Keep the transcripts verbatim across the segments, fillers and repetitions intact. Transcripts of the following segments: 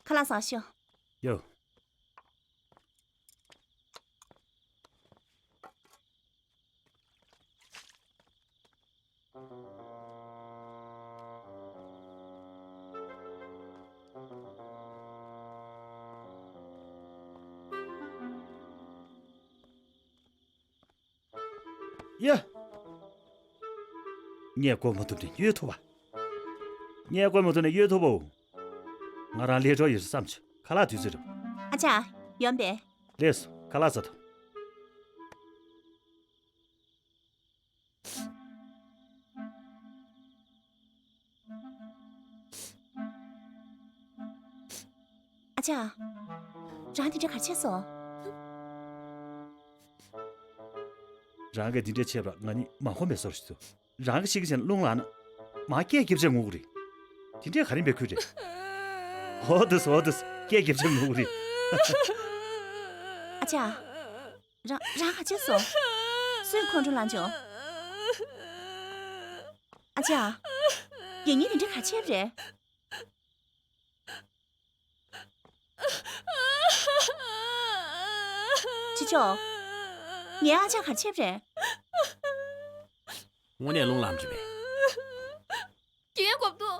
ཁ་ལག་བཟང་ཤོས། ཡོ། ཡ། ངས་སྒོ་མ་ཐུབ་ནས་གཡོལ་ཐུབ་པ། ངས་སྒོ་མ་ཐུབ་ནས་གཡོལ་ཐུབ་པའོ། ང་རང་ལས་འཕྲོ་ཡོད་ས་བསམ་བྱུང་། ཁ་ལག་དུས་ཚོད་རེད། ཨ་ཅག་ཡོང་པས། ལེགས་སོ། ཁ་ལག་ཟ་ཐུབ། ཨ་ཅག་རང་དེ་འདྲ་ག་རེ་བྱས་སོང་། རང་གིས་དེ་འདྲ་བྱས་པ་ང་གཉིས་མ་ཁོམ་པའི་བཟོ་ཞིག་འདུག་རང་གི་ཤི་ཁ་ཆེན་རླུང་ལངས་ན་མ་སྐད་རྒྱབ་ཆ་ངུ་གི་རེད། དེ་འདྲས་ག་རེ་འབད་ཁུལ་རེད། ཧོ་དུས་ཧོ་དུས་སྐད་རྒྱབ་ཆ་ངུ་གི་རེད། ཨ་ཅག་རང་རང་ག་བྱས་སོང་། སུས་ཁོང་ཁྲོ་ལངས་བྱུང་། ཨ་ཅག་ཡང་སྙིང་དེ་འདྲས་ག་བྱས་པ་རེད། ཅི་ཆོག་ངའི་ཨ་ཅག་ག་བྱས་པ་རེད། དངོས་གནས་རླུང་ལངས་བྱས་པས། དེ་ཡང་གོ་བཏུ།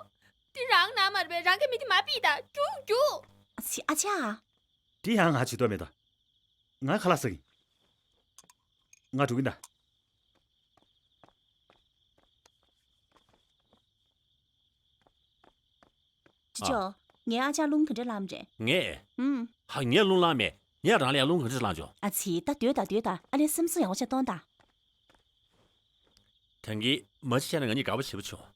དེ་རང་ན་མ་རེད་པས། རང་གི་མི་དེ་མ་ཕིག་ད་རྒྱུགས་རྒྱུགས། ཨ་ཅག་དེ་ཡང་ང་བྱེད་དོ་མེད་ད། ང་ཁ་ལག་ཟ་གི། ང་འགྲོ་གི་ད། ཅི་ཆོག་ངའི་ཨ་ཅག་རླུང་ག་འདྲ་ལངས་རེད། ངས། ཨུམ། ཧ་ངས་རླུང་ལངས་མེད། ངས་རང་ལ་ཡང་རླུང་ག་འདྲ་ལངས་བྱུང་། ཨ་ཙི་ད་སྡོད་ད་སྡོད་ད། ཨ་ལས་སེམས་གསོ་ཡག་པོ་བྱས་གཏོང་ད། ད་གིན་མ་ཅིག་བྱས་ན་ང་གཉིས་དགའ་པོ་བྱེད་པོ་བྱུང་།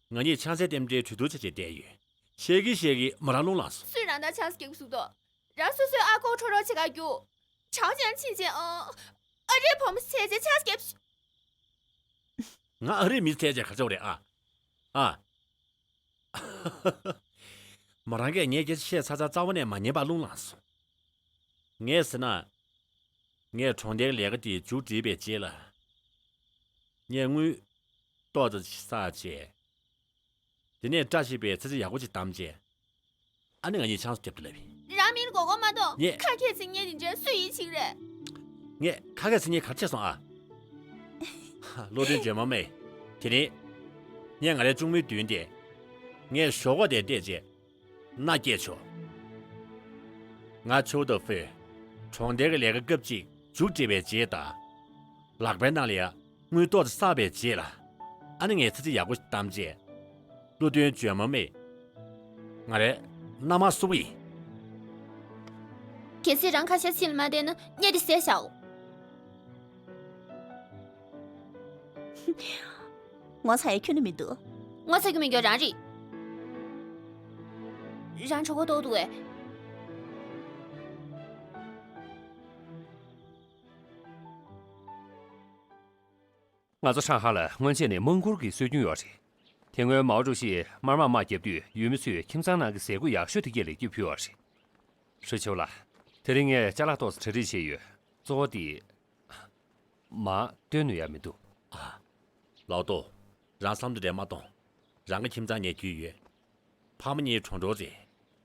ང་གཉིས་ཆང་སའི་རྟེན་འབྲེལ་གྲོས་བསྡུར་བྱས་བྱས་བསྡད་ཡོད། བཤད་གི་བཤད་གི་མོ་རང་རླུང་ལངས་སོང་། སུས་རང་ད་ཆང་ས་རྒྱག་གི་བཟུག་དོ། རང་སོ་སོའི་ཨ་ཁོ་ཁྲོ་རོ་བྱེད་ག་རྒྱུགས། ཆང་ཅན་ཕྱིན་ཆད་ཨང་། ཨ་རིའི་བུ་མོ་ཚེ་ཚེ་ཆང་ས་རྒྱབ། ང་ཨ་རིའི་མི་ཚེ་ཚེ་ག་ཚོད་རེད་ཨ། ཨ། མོ་རང་གིས་ངས་སྐད་ཆ་བཤད་ཚར་ཚར་རྩ་བ་ནས་མ་ཉན་པར་རླུང་ལངས་སོང་། ངས་ཟེར་ན། ངས་གྲོང་རྡལ་ལས་ཀ་དེ་མཇུག་བསྒྲིལ་བའི་རྗེས་ལ། ངས་དངུལ་ཏོག་ཙམ་ཞིག་བསགས་བྱས། དེ་ནས་བཀྲ་ཤིས་པའི་ཚེ་ཚེ་ཡག་པོ་ཅིག་བདམས་བྱས། ཨ་ནི་ང་གཉིས་ཆང་ས་རྒྱབ་ཏུ་སླེབས་ཡིན། རང་མིང་མགོ་སྐོར་མ་གཏོང་། ངས། ཁ་སྐད་ཚིག་ངན་དེ་འདྲ་སུ་ཡིན་ཆིག་རེད། ངས་ཁ་སྐད་ཚིག་ངན་ག་རེ་བྱས་སོང་ཨ། བློ་མཐུན་ཇོ་མོ་མེ། དེ་རིང་། ངས་ང་རའི་གཅུང་མོའི་མདུན་དེ། ངས་ཞོགས་ཀ་དེར་བལྟས་རྗེས། མནའ་སྐྱེལ་ཆོག་ང་ཆོའུ་ཏོ་ཧྥེ། གྲོང་རྡལ་གྱི་ལས་ཀ་སྐབས་གཅིག་མཇུག་བསྒྲིལ་བའི་རྗེས་དང་། ལག་པའི་ནང་ལ་ཡ་དངུལ་ཏོག་ཙམ་བསགས་པའི་རྗེས་ལ། ཨ་ནི་ངས་ཚེ་ཚེ་ཡག་པོ་ཞིག་བདམས་རྗེས། བློ་མཐུན་ཇོ་མོ་མེ། ང་རའི་མནའ་མར་བསུ་གི་ཡིན། གལ་སྲིད་རང་ཁ་ཤས་ཕྱིན་ལ་མ་བསྡད་ན་གཉེན་དེ་བསད་བཞག་ཨོ། ངོ་ཚ་ཡ་ཁྱོན་ནས་མི་འདུག་ངོ་ཚ་རྒྱུ་མེད་རྒྱུ་རང་རེད། རང་གྲོད་ཁོག་ལྟོགས་འདུག་གས། ང་ཚོ་ཧྲང་ཧའེ་ལ་སྔོན་ཆད་ནས་དམངས་སྒོར་གྱི་སྲོལ་རྒྱུན་ཡོད་རེད། དེ་སྔོན་མའོ་ཀྲུའུ་ཞིས་དམར་དམག་དམག་བརྒྱབ་དུས་ཡུལ་མི་ཚོས་ཁྱིམ་ཚང་ནང་གི་ཟས་གོས་ཡག་ཤོས་དེ་གས་ལེགས་སྐྱེས་ཕུལ་བ་རེད། ཧྲི་ཆོ་ལགས། དེ་རིང་ངས་ཅ་ལག་ཏོག་ཙམ་གྲ་སྒྲིག་བྱས་ཡོད། གཙོ་བོ་དེ། མར་སྟོན་ནུས་ཡ་མི་འདུག་ཨ། ལའོ་ཏོ། རང་བསམ་དེ་འདྲ་མ་གཏོང་། རང་གི་ཁྱིམ་ཚང་ཉལ་རྒྱུ་ཡོད། ཕ་མ་གཉིས་གྲོང་རྡལ་རེད།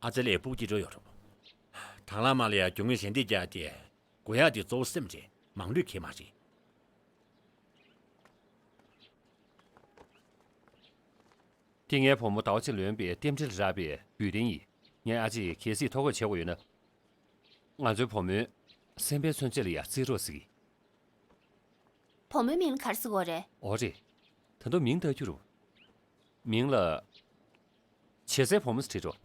ཨ་ཅག་ལགས་སྤུ་གུ་སྐྱེ་འགྲོ་ཡོད་རེད། དང་བླངས་དམག་ལ་ཡ་རྒྱུ་དངོས་ཞལ་འདེབས་རྒྱག་སྟེ། དགོས་ཡག་དེ་གཙོ་བོ་སེམས་རེད། མང་ལུས་གས་མ་རེད། འདི་ངའི་བུ་མོ་ཟླ་བ་གཅིག་ལོན་པའི་རྟེན་འབྲེལ་རག་པའི་འབུལ་རྟེན་ཡིན། ངའི་ཨ་ཅེས་གལ་སྲིད་ཐོ་འགོད་བྱེད་དགོས་ཡོད་ན། ང་ཚོའི་བུ་མོའི་སེམས་པའི་མཚོན་བྱེད་ལ་ཡང་བརྩི་རོགས་ཟེར་གྱི། བུ་མོའི་མིང་ལ་ག་རེ་ཟེར་དགོས་རེད། འོ་རེད། ད་དུང་མིང་བཏགས་རྒྱུ་རུ། མིང་ལ། བྱེད་སའི་བུ་མོ་ཟེར་བྲིས་རོགས།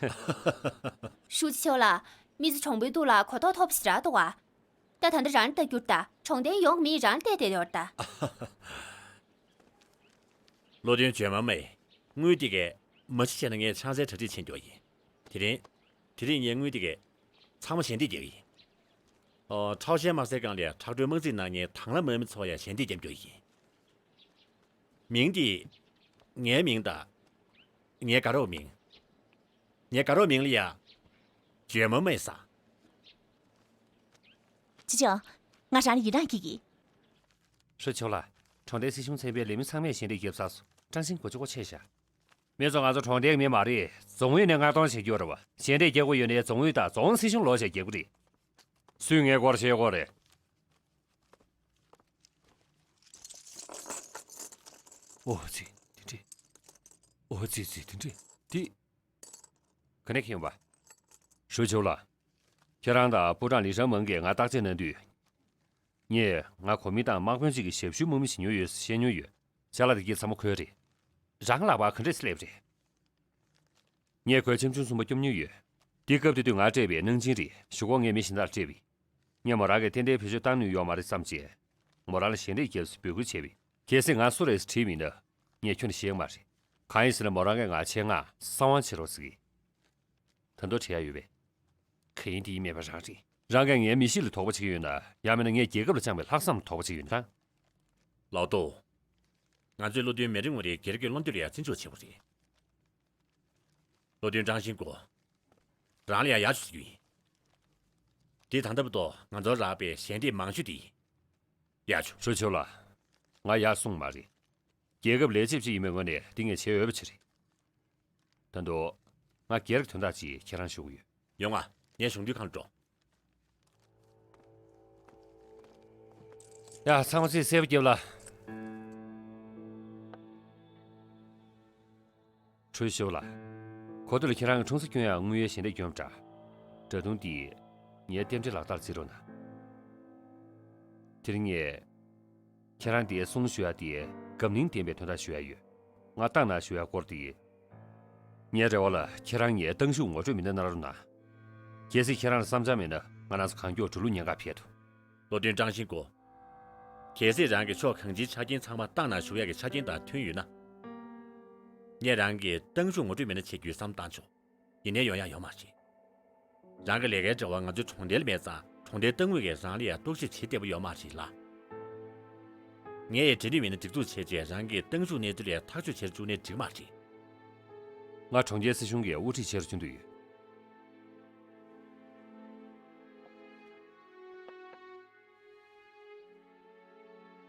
ཧྲུའུ་ཅི་ཆོས་ལགས། མི་ཚོ་གྲོང་པའི་ཐོག་ལ་གོ་རྟོགས་ཐོབ་ཞེ་དྲག་འདུག་ག་ད་ད་ལྟ་རང་ལ་ལྟ་རྒྱུར་གདའ། གྲོང་རྡལ་ཡོངས་ཀྱི་མིས་རང་ལ་བལྟས་བསྡད་ཡོད་རེད་ད། བློ་མཐུན་ཇོ་མ་མེ། དངུལ་དེ་གས་མ་གཞི་བྱས་ན་ངས་ཆང་སའི་གྲ་སྒྲིག་ཕྱིན་རྒྱུ་ཡིན། དེ་རིང་། དེ་རིང་ངས་དངུལ་དེ་གས་ཚང་མ་ཞལ་འདེབས་རྒྱག་གི་ཡིན། ཨོ། ཁྲའོ་ཞན་དམག་སའི་སྒང་ལ་ཁྲག་དྲོན་དམག་འཛིན་གནང་མཁན་དང་བླངས་དམག་མི་ཚོ་ཡང་ཞལ་འདེབས་རྒྱག་རྒྱུ་ཡིན། མིང་དེ། ངའི་མིང་དང་། ངའི་དགའ་རོགས་མིང་། ངའི་དགའ་རོགས་མིང་ལ་ཡ། ཇོ་མོ་མེ་ཟེར། ཅི་ཅོ། ང་རང་ལ་ཡི་རངས་སྐྱེ་གི། ཧྲི་ཆོ་ལགས། གྲོང་རྡལ་སྲིད་གཞུང་ཚན་པའི་ལས་མི་ཚང་མས་ཞལ་འདེབས་བརྒྱབ་ཚར་སོང་། ཀྲང་ཤིན་གོ་ཆ་སྒོ་ཕྱེ་བཞག་མི་ཚོ་ང་ཚོ་གྲོང་རྡལ་མི་མ་རེད། རྫོང་ཨུད་ནས་མངགས་གཏོང་བྱེད་རྒྱུ་རེད་བ། ཞལ་འདེབས་རྒྱག་དགོས་ཡོད་ནའི་རྫོང་ཨུད་དང་རྫོང་སྲིད་གཞུང་ལོག་བྱས་རྒྱག་གི་རེད། སུས་ངའི་སྐོར་བཤད་ཀྱི་ཡོད་རེད། ཨོ་ཙི། དེ་འདྲས། ཨོ་ཙི་ཙི། དེ་འདྲས། དེ། ག་ནས་ཁྱེར་ཡོང་པ། ཧྲུའུ་ཆུའུ་ལགས། ཁྱེད་རང་དང་པུའུ་ཀྲང་ལི་ཧྲང་མང་གིས་ང་བརྟག་དཔྱད་གནང་དུས། ངས་ང་གོ་མིན་ཏང་དམག་དཔོན་གཅིག་གི་ཞབས་ཞུ་དམག་མི་བྱེད་མྱོང་ཡོད་ཟེར་བཤད་མྱོང་ཡོད། ཅ་ལག་དེ་གྱད་ཚང་མ་ཁོའི་རེད། རང་ལག་པ་ག་འདྲས་སླེབས་རེད། ངས་ཁོའི་ཆམ་ཆུང་གསུམ་པ་སྐྱོབ་མྱོང་ཡོད། དེ་སྐབས་དེ་དུས་ང་སྤྲད་པའི་གནང་སྦྱིན་རེད། གཞུག་གུ་ངས་མི་གཞན་དག་སྤྲད་པས། ངས་མོ་རང་གིས་ཏན་ཏན་བེད་སྤྱོད་བཏང་ནུས་ཡོད་མ་རེད་བསམ་བྱས། མོ་རང་ལ་ཞལ་འདེབས་རྒྱབ་ཟེར་འབོད་སྐུལ་བྱས་པས། གལ་སྲིད་ང་སུ་རེད་ཟེར་དྲིས་པ་ཡིན་ན། ངས་ཁྱོན་ནས་བཤད་ཀྱི་མ་རེད། གང་ཡིན་ཟེར་ན་མོ་རང་གིས་ང་ཆེད་མངགས་གསང་བ་བྱེད་རོགས་ཟེར་གི། ད་དུང་དྲི་ཡ་ཡོད་པས། གང་ཡིན་དེ་ཡིན་མེད་པ་རང་རེད། རང་གིས་ངའི་མི་གཤིས་ལ་དོགས་པ་བྱེད་ཀྱི་ཡོད་ན། ཡང་མིན་ན་ངས་རྒྱལ་ཁབ་ལ་བཅངས་པའི་ལྷག་བསམ་ལ་དོགས་པ་བྱེད་ཀྱི་ཡོད་ན། ལའོ་ཏོ། ང་ཚོའི་བློ་མཐུན་མེ་རི་ངོ་རེ་སྒེར་གྱི་བློ་འདོད་ལ་ཡང་བརྩི་འཇོག་བྱེད་པ་རེད། བློ་མཐུན་ཀྲང་ཤིན་ཀོ། རང་ལ་ཡང་ཡག་ཆུ་ཟེར་རྒྱུ་ཡིན། དེ་ད་ལྟ་བར་དུ་ང་ཚོར་རག་པའི་ཞལ་འདེབས་མང་ཤོས་དེ་ཡིན། ཡག་ཆུ། ཧྲུའུ་ཆུའུ་ལགས། ང་ཡག་གསུངས་མ་རེད། རྒྱལ་ཁབ་ལས་བྱེད་ཅིག་ཡིན་པའི་ངོས་ནས་འདི་ངས་བྱེད་འོས་པ་ཅིག་རེད། ད་དུང་། ང་སྒེར་གྱི་དོན་དག་ཅིག་ཁྱེད་རང་ཞུ་གི་ཡོད། ཡོང་ང་། ངའི་གཞུང་འདུས་ཁང་དུ་འགྲོ། ཡ། ཚང་མ་ཚིག་གསལ་པོ་རྒྱབ་ལ། ཧྲུའུ་ཆུའུ་ལགས། གོ་ཐོས་ལ་ཁྱེད་རང་གི་འཁྲུངས་ས་སྐྱོན་ཡག་དངུལ་ཡའི་ཞལ་འདེབས་བསྐྱོན་པ་འདྲ། ད་དུང་དེ་ངའི་རྟེན་འབྲེལ་ལག་བསྟར་བརྩི་རོགས་གནང་། དེ་རིང་ངས་ཁྱེད་རང་དེ་གསུང་ཞུ་ཡག་དེ་སྒམ་བརླིང་ལྡན་པའི་དོན་དག་ཞུ་ཡག་ཡོད། ང་བཏང་ན་ཞུ་ཡག་སྐོར་དེ། ངའི་རེ་བ་ལ་ཁྱེད་རང་ངའི་ཏང་ཞུགས་ངོ་སྤྲོད་མི་སྣ་གནང་རོགས་གནང་། གལ་སྲིད་ཁྱེད་རང་ལ་བསམ་འཆར་མེད་ན། ང་རང་ཚོ་གང་མགྱོགས་འགྲོ་ལུགས་ཉེན་ཁ་འཕལ་འདུག། བློ་མཐུན་ཀྲང་ཤིན་ཀོ། གལ་སྲིད་རང་གིས་ཕྱོགས་གང་ཅིའི་ཆ་རྐྱེན་ཚང་མ་བཏང་ན་བཞུགས་ཡག་གི་ཆ་རྐྱེན་དང་མཐུན་ཡོད་ན། ངས་རང་གི་ཏང་ཞུགས་ངོ་སྤྲོད་མི་སྣ་བྱེད་རྒྱུའི་བསམ་བཏང་ཆོག། ཡིན་ནའི་ཡོང་ཡག་ཡོད་མ་རེད། རང་གི་ལས་ཀའི་དྲ་བ་ང་ཚོའི་གྲོང་རྡལ་མེད་ཙང་། གྲོང་རྡལ་ཏང་ཨུད་ཀྱིས་རང་ལ་ཡང་རྟོག་ཞིབ་བྱེད་བདེ་པོ་ཡོད་མ་རེད་ལ། ངས་འབྲེལ་འདྲིས་མི་སྣ་སྒྲིག་འཛུགས་བྱས་རྗེས་རང་གི་ཏང་ཞུགས་གནས་ཚུལ་ལ་ཐག་གཅོད་བྱེད་བཅུག་ནའི་འགྲིག་མ་རེད། ང་གྲོང་ཁྱེར་སྲིད་གཞུང་གི་དབུ་ཁྲིད་བྱེད་རུ་བཅུག་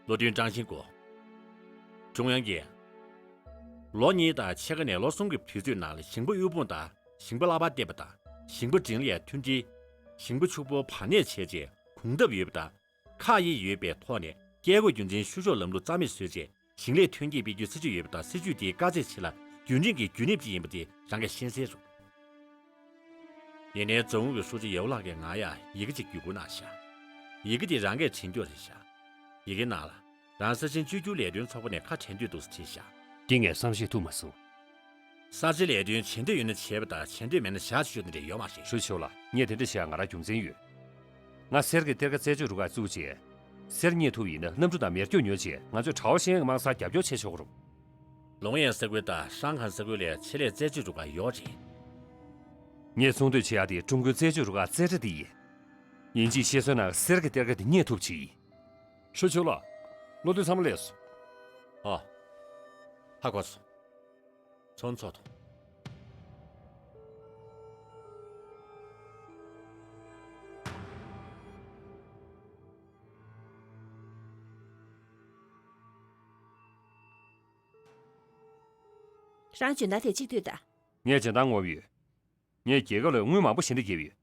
འདོད་ཡོད། བློ་མཐུན་ཀྲང་ཤིན་ཀོ། ཀྲུང་དབྱང་གིས་ལོ་གཉིས་དང་ཕྱེད་ཀ་ནས་ལོ་གསུམ་གྱི་དུས་ཚོད་ནང་ལ་ཞིང་པ་དབུལ་ཕོངས་དང་ཞིང་པ་གླ་པར་བརྟེན་པ་དང་ཞིང་པ་འབྲིང་ལ་ཡང་མཐུན་སྒྲིལ། ཞིང་པ་ཕྱུག་པོ་བར་གནས་བྱས་རྗེས་གོམ་སྟབས་ཡོད་པ་དང་། ཁག་དབྱེ་ཡོད་པའི་ཐོག་ནས་བཀས་བཀོད་རྒྱུད་འཛིན་བཤུ་གཞོག་ལམ་ལུགས་རྩ་མེད་བཟོས་རྗེས་ཞིང་ལས་ཐོན་སྐྱེད་སྤེལ་རྒྱུའི་སྲིད་ཇུས་ཡོད་པ་དང་། སྲིད་ཇུས་དེའི་དཀའ་ཚེགས་ཆེ་ལ་རྒྱུན་རིང་གི་རྒྱུན་གནས་ཅིག་ཡིན་པ་དེ་རང་གིས་ཤེས་གསལ་རེད། ཡིན་ནའི་རྫོང་ཨུད་ཀྱི་ཧྲུའུ་ཅི་ཡའོ་ལགས་ཀྱིས་ང་ཡང་ཡི་གེ་ཅིག་བརྒྱུད་སྐུར་གནང་ཤག། ཡི་གེ་དེ་རང་གིས་བྲིས་རྒྱུ་རེད་ཤག། ཡི་གེ་ནང་ལ། རང་ས་ཆེན་བཅོས་བསྒྱུར་ལས་དོན་ཚོགས་པ་ནས་ཁ་བྲལ་འདོད་འདུག་ཟེར་བྲིས་ཤག། འདི་ངས་བསམ་ཤེས་ཐུབ་མ་སོང་། ས་ཆའི་ལས་དོན་བྱེད་འདོད་ཡོད་ན་བྱེད་པ་དང་། བྱེད་འདོད་མེད་ན་བཞག་ཆོག་དེ་འདྲ་ཡོད་མ་རེད། ཧྲུའུ་ཅི་ཡའོ་ལགས། ངས་དེ་འདྲ་བཤད་ཡག་ང་རང་རྒྱུ་མཚན་ཡོད། ང་གསེར་གྱི་གཏེར་ཁ་རྩད་གཅོད་རུ་ཁག་བཙུགས་རྗེས། གསེར་རྙེད་ཐུབ་ཡིན་ན་གནམ་གྲུ་དང་མེ་སྒྱོགས་ཉོས་རྗེས་ང་ཚོས་གྲྭ་པ་ཤེས་ཡོན་དམངས་སར་རྒྱབ་སྐྱོར་བྱེད་ཆོག་གི་རེད། ལུང་ཡན་ས་ཁུལ་དང་ཧྲང་ཧན་ས་ཁུལ་ལ་ཆེད་ལས་རྩད་གཅོད་རུ་ཁག་ཡོད་རེད། ངས་གསུང་འདོད་བྱེད་ཡག་དེ་ཀྲུང་གོའི་རྩད་གཅོད་རུ་ཁག་རྩེ་གྲ་དེ་ཡིན། ཡིན་གཅིག་ཤེས་སོང་ན་གསེར་གྱི་གཏེར་ཁ་དེ་རྙེད་ཐུབ་ཆེད་ཡིན། ཧྲུའུ་ཅི་ཡའོ་ལགས། བློ་མཐུན་ཚང་མ་སླེབས་སོང་། ཨ། ཧ་གོ་སོང་། ཚོགས་འཚོགས་དང་། རང་འཇོན་ཐང་དེ་གཅིག་ལྟོས་དང་། ངས་འཇོན་ཐང་ངོམ་ཡོད། ངས་རྒྱལ་ཁབ་ལ་དངུལ་མང་པོ་ཞལ་འདེབས་བརྒྱབ་ཡོད།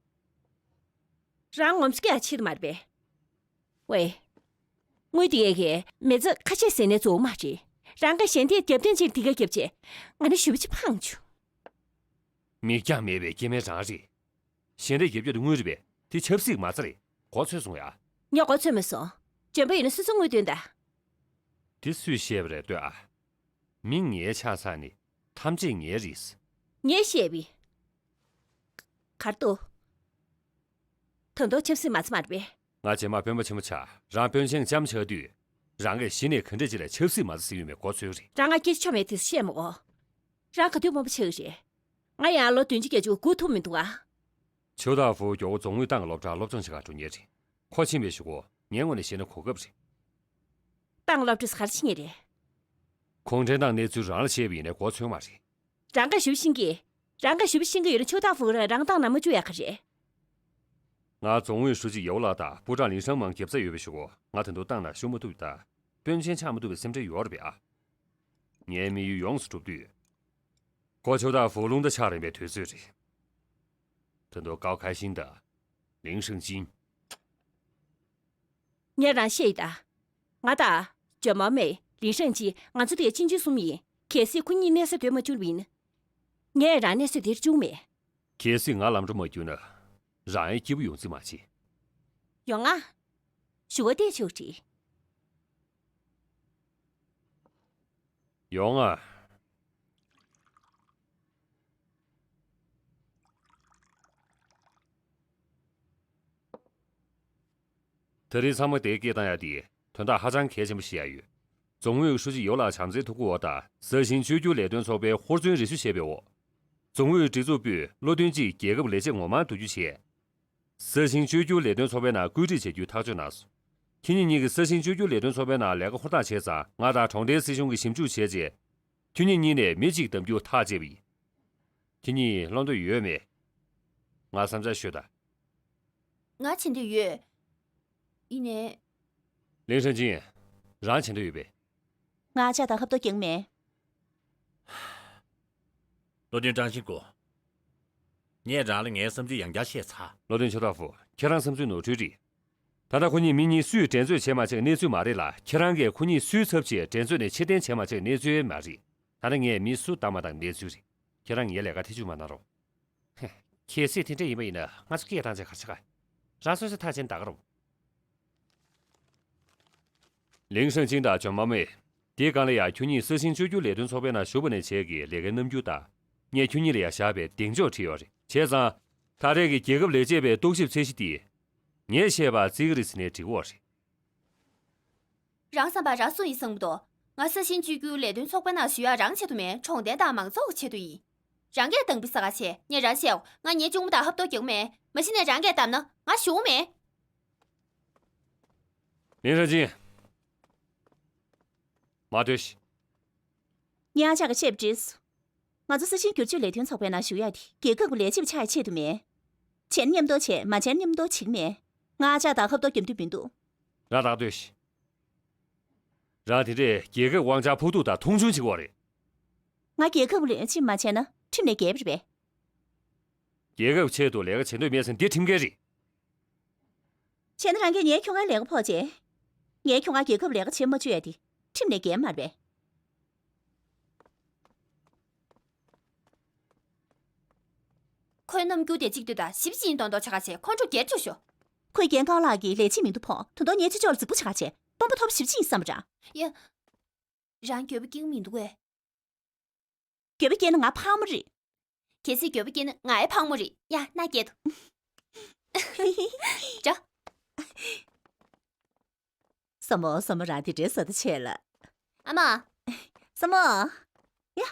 རང་ངོམ་སོ་ཀྱག་ཆེད་དུ་མ་རེད་པས། ཝེ། དངུལ་འདི་གས་མི་ཚེ་ཁ་ཤས་ཟིན་ནས་རྫོགས་མ་རེད། རང་གི་ཞལ་འདེབས་རྒྱབ་རྟེན་ཅིག་འདི་ག་རྒྱབ་བྱས། ང་ནི་ཞུ་བ་ཅིག་འཕངས་བྱུང་། མིག་རྒྱང་མེད་པའི་སྐྱེ་དམན་རང་རེད། ཞལ་འདེབས་རྒྱབ་རྒྱུ་དེ་དངུལ་རེད་པས། དེ་ཆབ་སྲིད་མ་རྩ་རེད། གོ་ཚོད་སོང་ཡ། ངས་གོ་ཚོད་མ་སོང་། འཇོན་པོ་ཡིན་ན་སོ་སོ་དངུལ་འདོན་དང་། དེ་སུས་བཤད་པ་རེད་ལྟོས་ཨ། མི་ངའི་ཆགས་ཚར་ནི་ཐམས་ཅད་ངའི་རེད། ངས་བཤད་པས། ག་རེ་འདུག། ད་དུང་ཆབ་སྲིད་མ་རྩ་མ་རེད་པས། ང་རྗེས་མ་དཔོན་པོ་ཆེན་པོ་ཆགས། རང་དཔོན་ཆེན་ལྕམ་ཆགས་དུས། རང་གིས་གཞི་ནས་ག་འདྲས་ཅིག་ལ་ཆབ་སྲིད་མ་རྩ་ཟེར་ཡོད་མེད་གོ་ཚོད་རེད། རང་ང་སྐད་ཆ་ཆོ་མེད་དེ་བཤད་མི་དགོས། རང་ག་དུས་དཔོན་པོ་ཆགས་ཀྱི་རེད། ང་ཡང་ལོ་བདུན་ཅུ་བརྒྱད་ཅུ་སྒུག་ཐུབ་མི་འདུག་ཨ། ཆོས་བདག་ཧྥུའུ་མགྱོགས་པོ་རྫོང་ཨུད་ཏང་གི་སློབ་གྲྭར་སློབ་སྦྱོང་བྱེད་གར་འགྲོ་མཁན་རེད། ཁོ་ཕྱིན་པའི་གཞུག་གུ་ངའི་ངོས་ནས་བཤད་ན་གོ་སྐབས་རེད། ཏང་སློབ་གྲྭ་ག་རེ་བྱེད་མཁན་རེད། གུང་ཁྲན་ཏང་གནས་ཚུལ་རང་ལ་བཤད་པ་ཡིན་ནའི་གོ་ཚོད་མ་རེད། རང་ག་ཞུ་ཤེས་ཀྱི། རང་ག་ཞུ་ཤེས་ཀྱི་ཡོད་ན་ཆོས་བདག་ཧྥུའུ་རང་རང་ཏང་ནང་མ་བཅུག་ཡག་ག་རེད། ང་རྫོང་ཨུད་ཧྲུའུ་ཅི་ཡའོ་ལགས་དང་པུའུ་ཀྲང་ལིན་ཧྲང་མང་རྒྱབ་རྩ་ཡོད་པའི་གཞུག་གུ་ང་ད་དུང་ཏང་ནང་ཞུགས་མ་ཐུབ་པ་དང་། དཔོན་ཆེན་ཆགས་མ་ཐུབ་པའི་སེམས་ཁྲལ་ཡོད་རེད་པས་ཨ། ངའི་དམིགས་ཡུལ་ཡོངས་སུ་གྲུབ་དུས། ཁོ་ཆོས་བདག་ཧྥུ་རླུང་རྟ་ཆགས་རན་པའི་དུས་ཚོད་རེད། ད་དུང་ཀའོ་ཁའེ་ཤིན་དང་། ལིང་ཧྲེང་ཅིན། ངས་རང་བཤད་ཡིན་ད། ང་དང་། ཇོ་མ་མེ། ལིང་ཧྲེང་ཅིན། ང་ཚོ་དེ་གཅིག་མཇུག་གསུམ་ཡིན། གལ་སྲིད་ཁོ་གཉིས་གནས་ས་བསྡད་མ་བཅུག་པ་ཡིན་ན། ངས་རང་གནས་ས་དེར་བཅུག་མེད། གལ་སྲིད་ང་ལམ་འགྲོ་མ་བསྒྱུར་ན། རང་ཡང་སྐྱིད་པོ་ཡོང་རྩིས་མ་བྱེད། ཡོང་ང་། ཞུ་བ་བལྟས་ཆོག་དྲིས། ཡོང་ང་། དེ་རིང་ཚང་མ་དེ་སྐད་བཏང་ཡ་དེ་དོན་དག་ཧ་ཅང་གལ་ཆེན་པོ་ཞིག་ཡོད། རྫོང་ཨུད་ཧྲུའུ་ཅི་ཡོ་ལགས་བྱམས་བརྩེའི་ཐུགས་ཁུར་འོག་དང་ས་ཞིང་བཅོས་བསྒྱུར་ལས་དོན་ཚོགས་པའི་ཧུར་བརྩོན་རེ་ཞུ་བྱས་པའི་འོག་རྫོང་ཨུད་སྒྲིག་འཛུགས་པུས་བློ་མཐུན་གཅིག་རྒྱལ་ཁབ་ལས་བྱེད་ངོ་མ་བསྡུ་རྒྱུ་བྱས། ས་ཞིང་བཅོས་བསྒྱུར་ལས་དོན་ཚོགས་པའི་ནང་བཀོད་སྒྲིག་བྱ་རྒྱུའི་ཐག་གཅོད་གནང་སོང་། ཁྱེད་གཉིས་གཉིས་ཀྱིས་ས་ཞིང་བཅོས་བསྒྱུར་ལས་དོན་ཚོགས་པའི་ནང་ལས་ཀ་ཧུར་ཐག་བྱས་ཙང་ང་དང་གྲོང་རྡལ་སྲིད་གཞུང་གིས་ཞིབ་འཇུག་བྱས་རྗེས། ཁྱེད་གཉིས་གཉིས་ནས་མི་གཅིག་བདམས་རྒྱུ་ཐག་བཅད་པ་ཡིན། ཁྱེད་གཉིས་བློ་འདོད་ཡོད་མེད། ང་བསམ་འཆར་ཤོད་དང་། ང་བྱེད་འདོད་ཡོད། ཡིན་ནའི། ལིང་ཧྲེང་ཅིན། རང་བྱེད་འདོད་ཡོད་པས། ང་ཨ་ཅག་དང་ཧབ་ཐོབ་རྒྱག་མེད། བློ་མཐུན་ཀྲང་ཤིན་ཀུ། ངས་རང་ལ་ངའི་བསམ་ཚུལ་ཡང་བསྐྱར་བཤད་ཚར། བློ་མཐུན་ཆོས་གྲགས་ཧྥུ། ཁྱེད་རང་བསམ་ཚུལ་ནོར་འཁྲུལ་རེད། ད་ལྟ་ཁོ་གཉིས་མི་གཉིས་སུས་འགྲན་རྩོད་བྱས་མ་བྱས་གནས་ཚུལ་མ་རེད་ལ། ཁྱེད་རང་གིས་ཁོ་གཉིས་སུའི་ཚབ་བྱས་འགྲན་རྩོད་ནས་ཕྱིར་འཐེན་བྱས་མ་བྱས་གནས་ཚུལ་མ་རེད། ད་ལྟ་ངས་མི་སུ་བདམས་མ་བདམས་གནས་ཚུལ་རེད། ཁྱེད་རང་ངའི་ལས་ཀ་ཐེ་ཇུས་མ་གནང་རོགས། ཧེ། གལ་སྲིད་དེ་འདྲ་ཡིན་པ་ཡིན་ན་ང་ཚོ་སྐད་བཏང་བྱས་ག་རེ་བྱེད་ག། རང་སོ་སོའི་ཐག་བཅད་ནས་ད་ག་རུ། ལིང་ཧྲེང་ཅིན་དང་ཇོ་མ་མེ། དེའི་སྒང་ལ་ཡང་ཁྱོད་གཉིས་ས་ཞིང་བཅོས་བསྒྱུར་ལས་དོན་ཚོགས་པའི་ནང་ཞུགས་པ་ནས་བྱས་ཀྱི་ལས་ཀའི་རྣམ་འགྱུར་དང་། ངས་ཁྱོད་གཉིས་ལ་ཡང་བཞག་པའི་གདེང་འཇོག་བྲིས་ཡོད་རེད། བྱས་ཙང་། ད་རེས་ཀྱི་རྒྱལ་ཁབ་ལས་བྱེད་པའི་རྟོག་ཞིབ་ཚད་གཞི་དེ། ངས་བཤད་པ་བརྩི་གི་རེད་ཟེར་ནས་འགྲིག་གི་ཡོད་རེད། རང་བསམ་པ་རང་སྲུང་ཡིན་བསམ་གི་འདུག་ང་ས་ཞིང་བཅོས་བསྒྱུར་ལས་དོན་ཚོགས་པའི་ནང་ཞུགས་ཡག་རང་ཆེད་དུ་མིན། གྲོང་རྡལ་དང་མང་ཚོགས་ཀྱི་ཆེད་དུ་ཡིན། རང་གིས་འདང་པི་ས་ག་བྱས། ངས་རང་བཤད་འོ། ང་ངའི་གཅུང་མོ་དང་ཧབ་ཐོབ་རྒྱག་མེད། མ་གཞི་ནས་རང་གིས་བདམས་ན་ང་ཞུགས་མེད། ལིན་ཧྲན་ཅིན། མ་སྡོད་ཤིག་ངས་ཨ་ཅག་གི་བཤད་པ་འགྲིག་སོང་། ང་ཚོ་ས་ཞིང་བསྒྱུར་བཅོས་ལས་དོན་ཚོགས་པའི་ནང་ཞུགས་ཡག་དེ་རྒྱལ་ཁབ་ཀྱི་ལས་བྱེད་པ་ཆགས་ཡག་ཆེད་དུ་མིན། བྱས་ན་མཉམ་དུ་བྱས། མ་བྱས་ན་མཉམ་དུ་བྱེད་ཀྱི་མེད། ང་ཨ་ཅག་དང་ཧབ་ཐོབ་རྒྱག་འདོད་མི་འདུག་རང་ལྟ་སྡོད་ཤིག་རང་དེ་འདྲས་རྒྱལ་ཁབ་དབང་ཆར་ཕོག་ཐུག་དང་མཐོང་ཆུང་བྱེད་ཀྱི་ཡོད་རེད། ང་རྒྱལ་ཁབ་ལས་བྱེད་མ་བྱས་ན་ཁྲིམས་ལས་འགལ་བ་རེད་པས། རྒྱལ་ཁབ་ཆེད་དུ་ལས་ཀ་བྱེད་འདོད་མེད་ཟེར་ན་འདི་ཁྲིམས་འགལ་རེད། བྱས་ན་རང་གིས་ངའི་ཁྱོ་གའི་ལས་ཀ་ཕོག་བྱས། ངའི་ཁྱོ་ག་རྒྱལ་ཁབ་ལས་ཀ་བྱེད་མ་བཅུག་ཡ་དེ་ཁྲིམས་ལས་འགལ་མ་རེད་པས། ཁོའི་རྣམ་འགྱུར་དེ་གཅིག་ལྟོས་དང་། ཞིབ་ཅིང་མདོག་མདོག་བྱེད་ག་བྱས། ཁོང་ཁྲོ་སྐྱེ་བཅུག་ཤོག་ཁོས་རྒན་ཀའོ་ལགས་ཀྱི་ལས་བྱེད་མིང་དུ་ཕོག་ད་དུང་ངའི་ཅོ་ཅོ་ལ་རྫིག་པོ་བྱེད་ག་བྱས། སྤོབས་པ་ཐོབ་ཞིབ་ཅིང་བསམ་པ་རང་། ཡ། རང་འགྱོད་པ་སྐྱེ་གི་མི་འདུག་གས། འགྱོད་པ་སྐྱེས་ན་ང་ཕག་མོ་རེད། གལ་སྲིད་འགྱོད་པ་སྐྱེས་ན་ང་ཡང་ཕག་མོ་རེད། ཡ། མནའ་སྐྱེལ་དང་། བྱ། སྲས་མོ། སྲས་མོ། རང་དེ་འདྲའི་བཟོ་ལྟ་བྱས་ལ། ཨ་མ། སྲས་མོ། ཡ།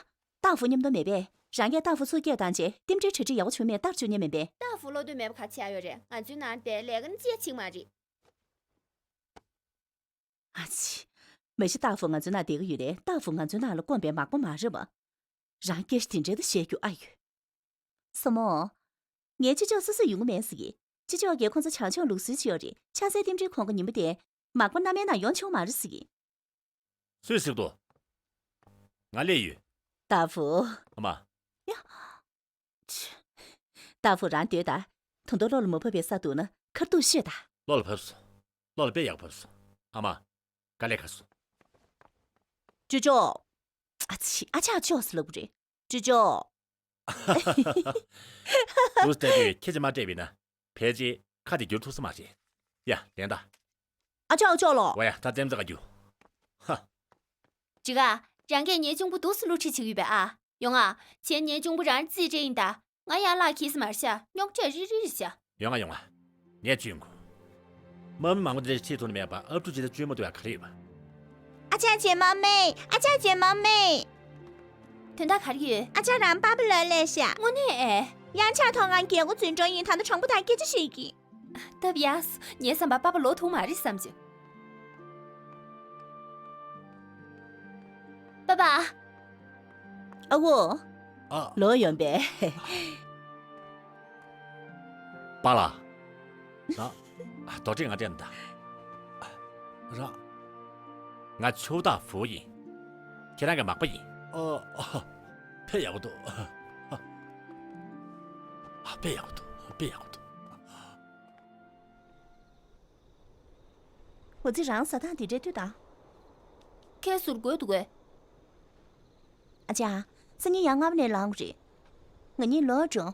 ཏཱ་ཧྥུ་མཉམ་དུ་མེད་པས། རང་གིས་ཏཱ་ཧྥུ་ཚུར་སྐད་བཏང་རྗེས་རྟེན་འབྲེལ་གྲ་སྒྲིག་ཡག་པོ་བྱུང་མེད་ལྟ་བཅུག་མཁན་མིན་པས། ཏཱ་ཧྥུ་བློ་འདོད་མེད་པ་ག་རེ་བྱེད་ཡ་ཡོད་རེད། ང་ཚོའི་ནང་དེ་ལས་ཀ་ནི་ཅི་ཡང་བྱེད་ཀྱི་མ་རེད། ཨ་ཙི། མ་གཞི་ཏཱ་ཧྥུ་ང་ཚོའི་ནང་བསྡད་ཀྱི་ཡོད་རེད། ཏཱ་ཧྥུ་ང་ཚོའི་ནང་ལ་དཀོན་པའི་མག་པ་མ་རེད་པ། རང་སྐད་ཆ་དེ་འདྲ་ད་བཤད་རྒྱུ་ཨ་ཡོད། སྲས་མོ། ངའི་ཅོ་ཅོ་སོ་སོ་ཡོང་གི་མེད་ཟེར་གི། ཅོ་ཅོ་གིས་ཁོང་ཚོ་བྱང་ཕྱོགས་ལུགས་སྲོལ་ཅིག་ཡོད་རེད། ཕྱག་འཚལ་རྟེན་འབྲེལ་གོང་གི་ཉིན་མོ་དེ། མག་པ་མནའ་མའི་ནང་ཡོང་ཆོག་མ་རེད་ཟེར་གི། སུས་ཟེར་འདུག་ང་སླེབས་ཡོད། ཏཱ་ཧྥུ། ཨ་མ། ཡ། ཆུ། ཏཱ་ཧྥུ་རང་སྡོད་ད། ད་དུང་བློ་ལ་མ་བབས་པའི་ས་འདུག་ན་ཁ་ཐུག་ཤོད་ད། བློ་ལ་བབས་སོང་། བློ་ལ་དཔེ་ཡག་བབས་སོང་། ཨ་མ། དཀའ་ལས་ཁག་སོང་། ཅོ་ཅོ། ཨ་ཙི། ཨ་ཅག་ཅོག་ཟེར་ལབ་དགོས་རེད། ཅོ་ཅོ། འདུག་སེ་བལྟས་དུས་ཁྱེད་ཀྱིས་མ་སྤྲད་པ་ཡིན་ན། ཕལ་ཆེར་ཁ་དེ་བསྒྱུར་ཐུབ་ས་མ་རེད། ཡ། ལན་ད། ཨ་ཅག་ཅོག་ལོ། འོ་ཡ། ད་རྩེད་མོ་རྩེ་ག་རྒྱུགས། ཧ། ཅི་ག་རང་གིས་ངའི་གཅུང་པོ་འདུག་སེ་བསླུ་བྲིད་བྱེད་ཀྱི་ཡོད་པས་ཨ། ཡོང་ང་། བྱས་ན་ངའི་གཅུང་པོ་རང་རྩིས་སྤྲད་ཡིན་ད། ང་ཡང་ལག་འཁེལ་ས་མ་རེད་ཤག་རྙོག་དྲ་རི་རི་རེད་ཤག་ཡོང་ང་། ཡོང་ང་། ངས་བཅོས་དགོས། དམག་མི་མང་པོ་དེ་འདྲ་ཁྲིད་ཐུབ་ནི་མེད་པ། ཨབ་ཕྲུག་ཅིག་ལ་བཅོས་མ་ཐུབ་ཡ་ག་རེ་ཡོད་པ། ཨ་ཅག་ཇོ་མ་མེ། ཨ་ཅག་ཇོ་མ་མེ། དོན་དག་ག་རེ་ཡོད། ཨ་ཅག་རང་པ་ཕ་ལོག་སླེབས་ཤག་དངོས་གནས་ཨེ། ཡང་ཆགས་ཐོག་ང་རྒྱལ་སྒོ་འཛིན་གྲོགས་ཡིན། ད་ལྟ་གྲོགས་པོ་དང་སྐད་ཆ་བཤད་ཀྱི། སྟབས་ཡག་སོང་། ངའི་བསམ་པར་པ་ཕ་ལོག་ཐུབ་མ་རེད་བསམ་བྱུང་། པ་ཕ། ཨ་ཝོ། ཨ། ལོག་ཡོང་པས། པཱ་ལགས། རང་། རྡོག་ཁྲེས་ང་སྤྲད་ན་ད། རང་། ང་ཆོས་བདག་ཧྥུའུ་ཡིན། ཁྱེད་རང་གི་མག་པ་ཡིན། ཨ། ཨ། དཔེ་ཡག་པོ་འདུག་ཨ། དཔེ་ཡག་པོ་འདུག་དཔེ་ཡག་པོ་འདུག་འོ་ཙི། རང་ཟ་སྟངས་དེ་འདྲས་ལྟོས་དང་། ཁྱེད་ཟུར་དགོས་འདུག་གས། ཨ་ཅག་སང་ཉིན་ཡང་སྔ་པོ་ནས་ལངས་དགོས་རེད། ང་གཉིས་ལོག་འགྲོ།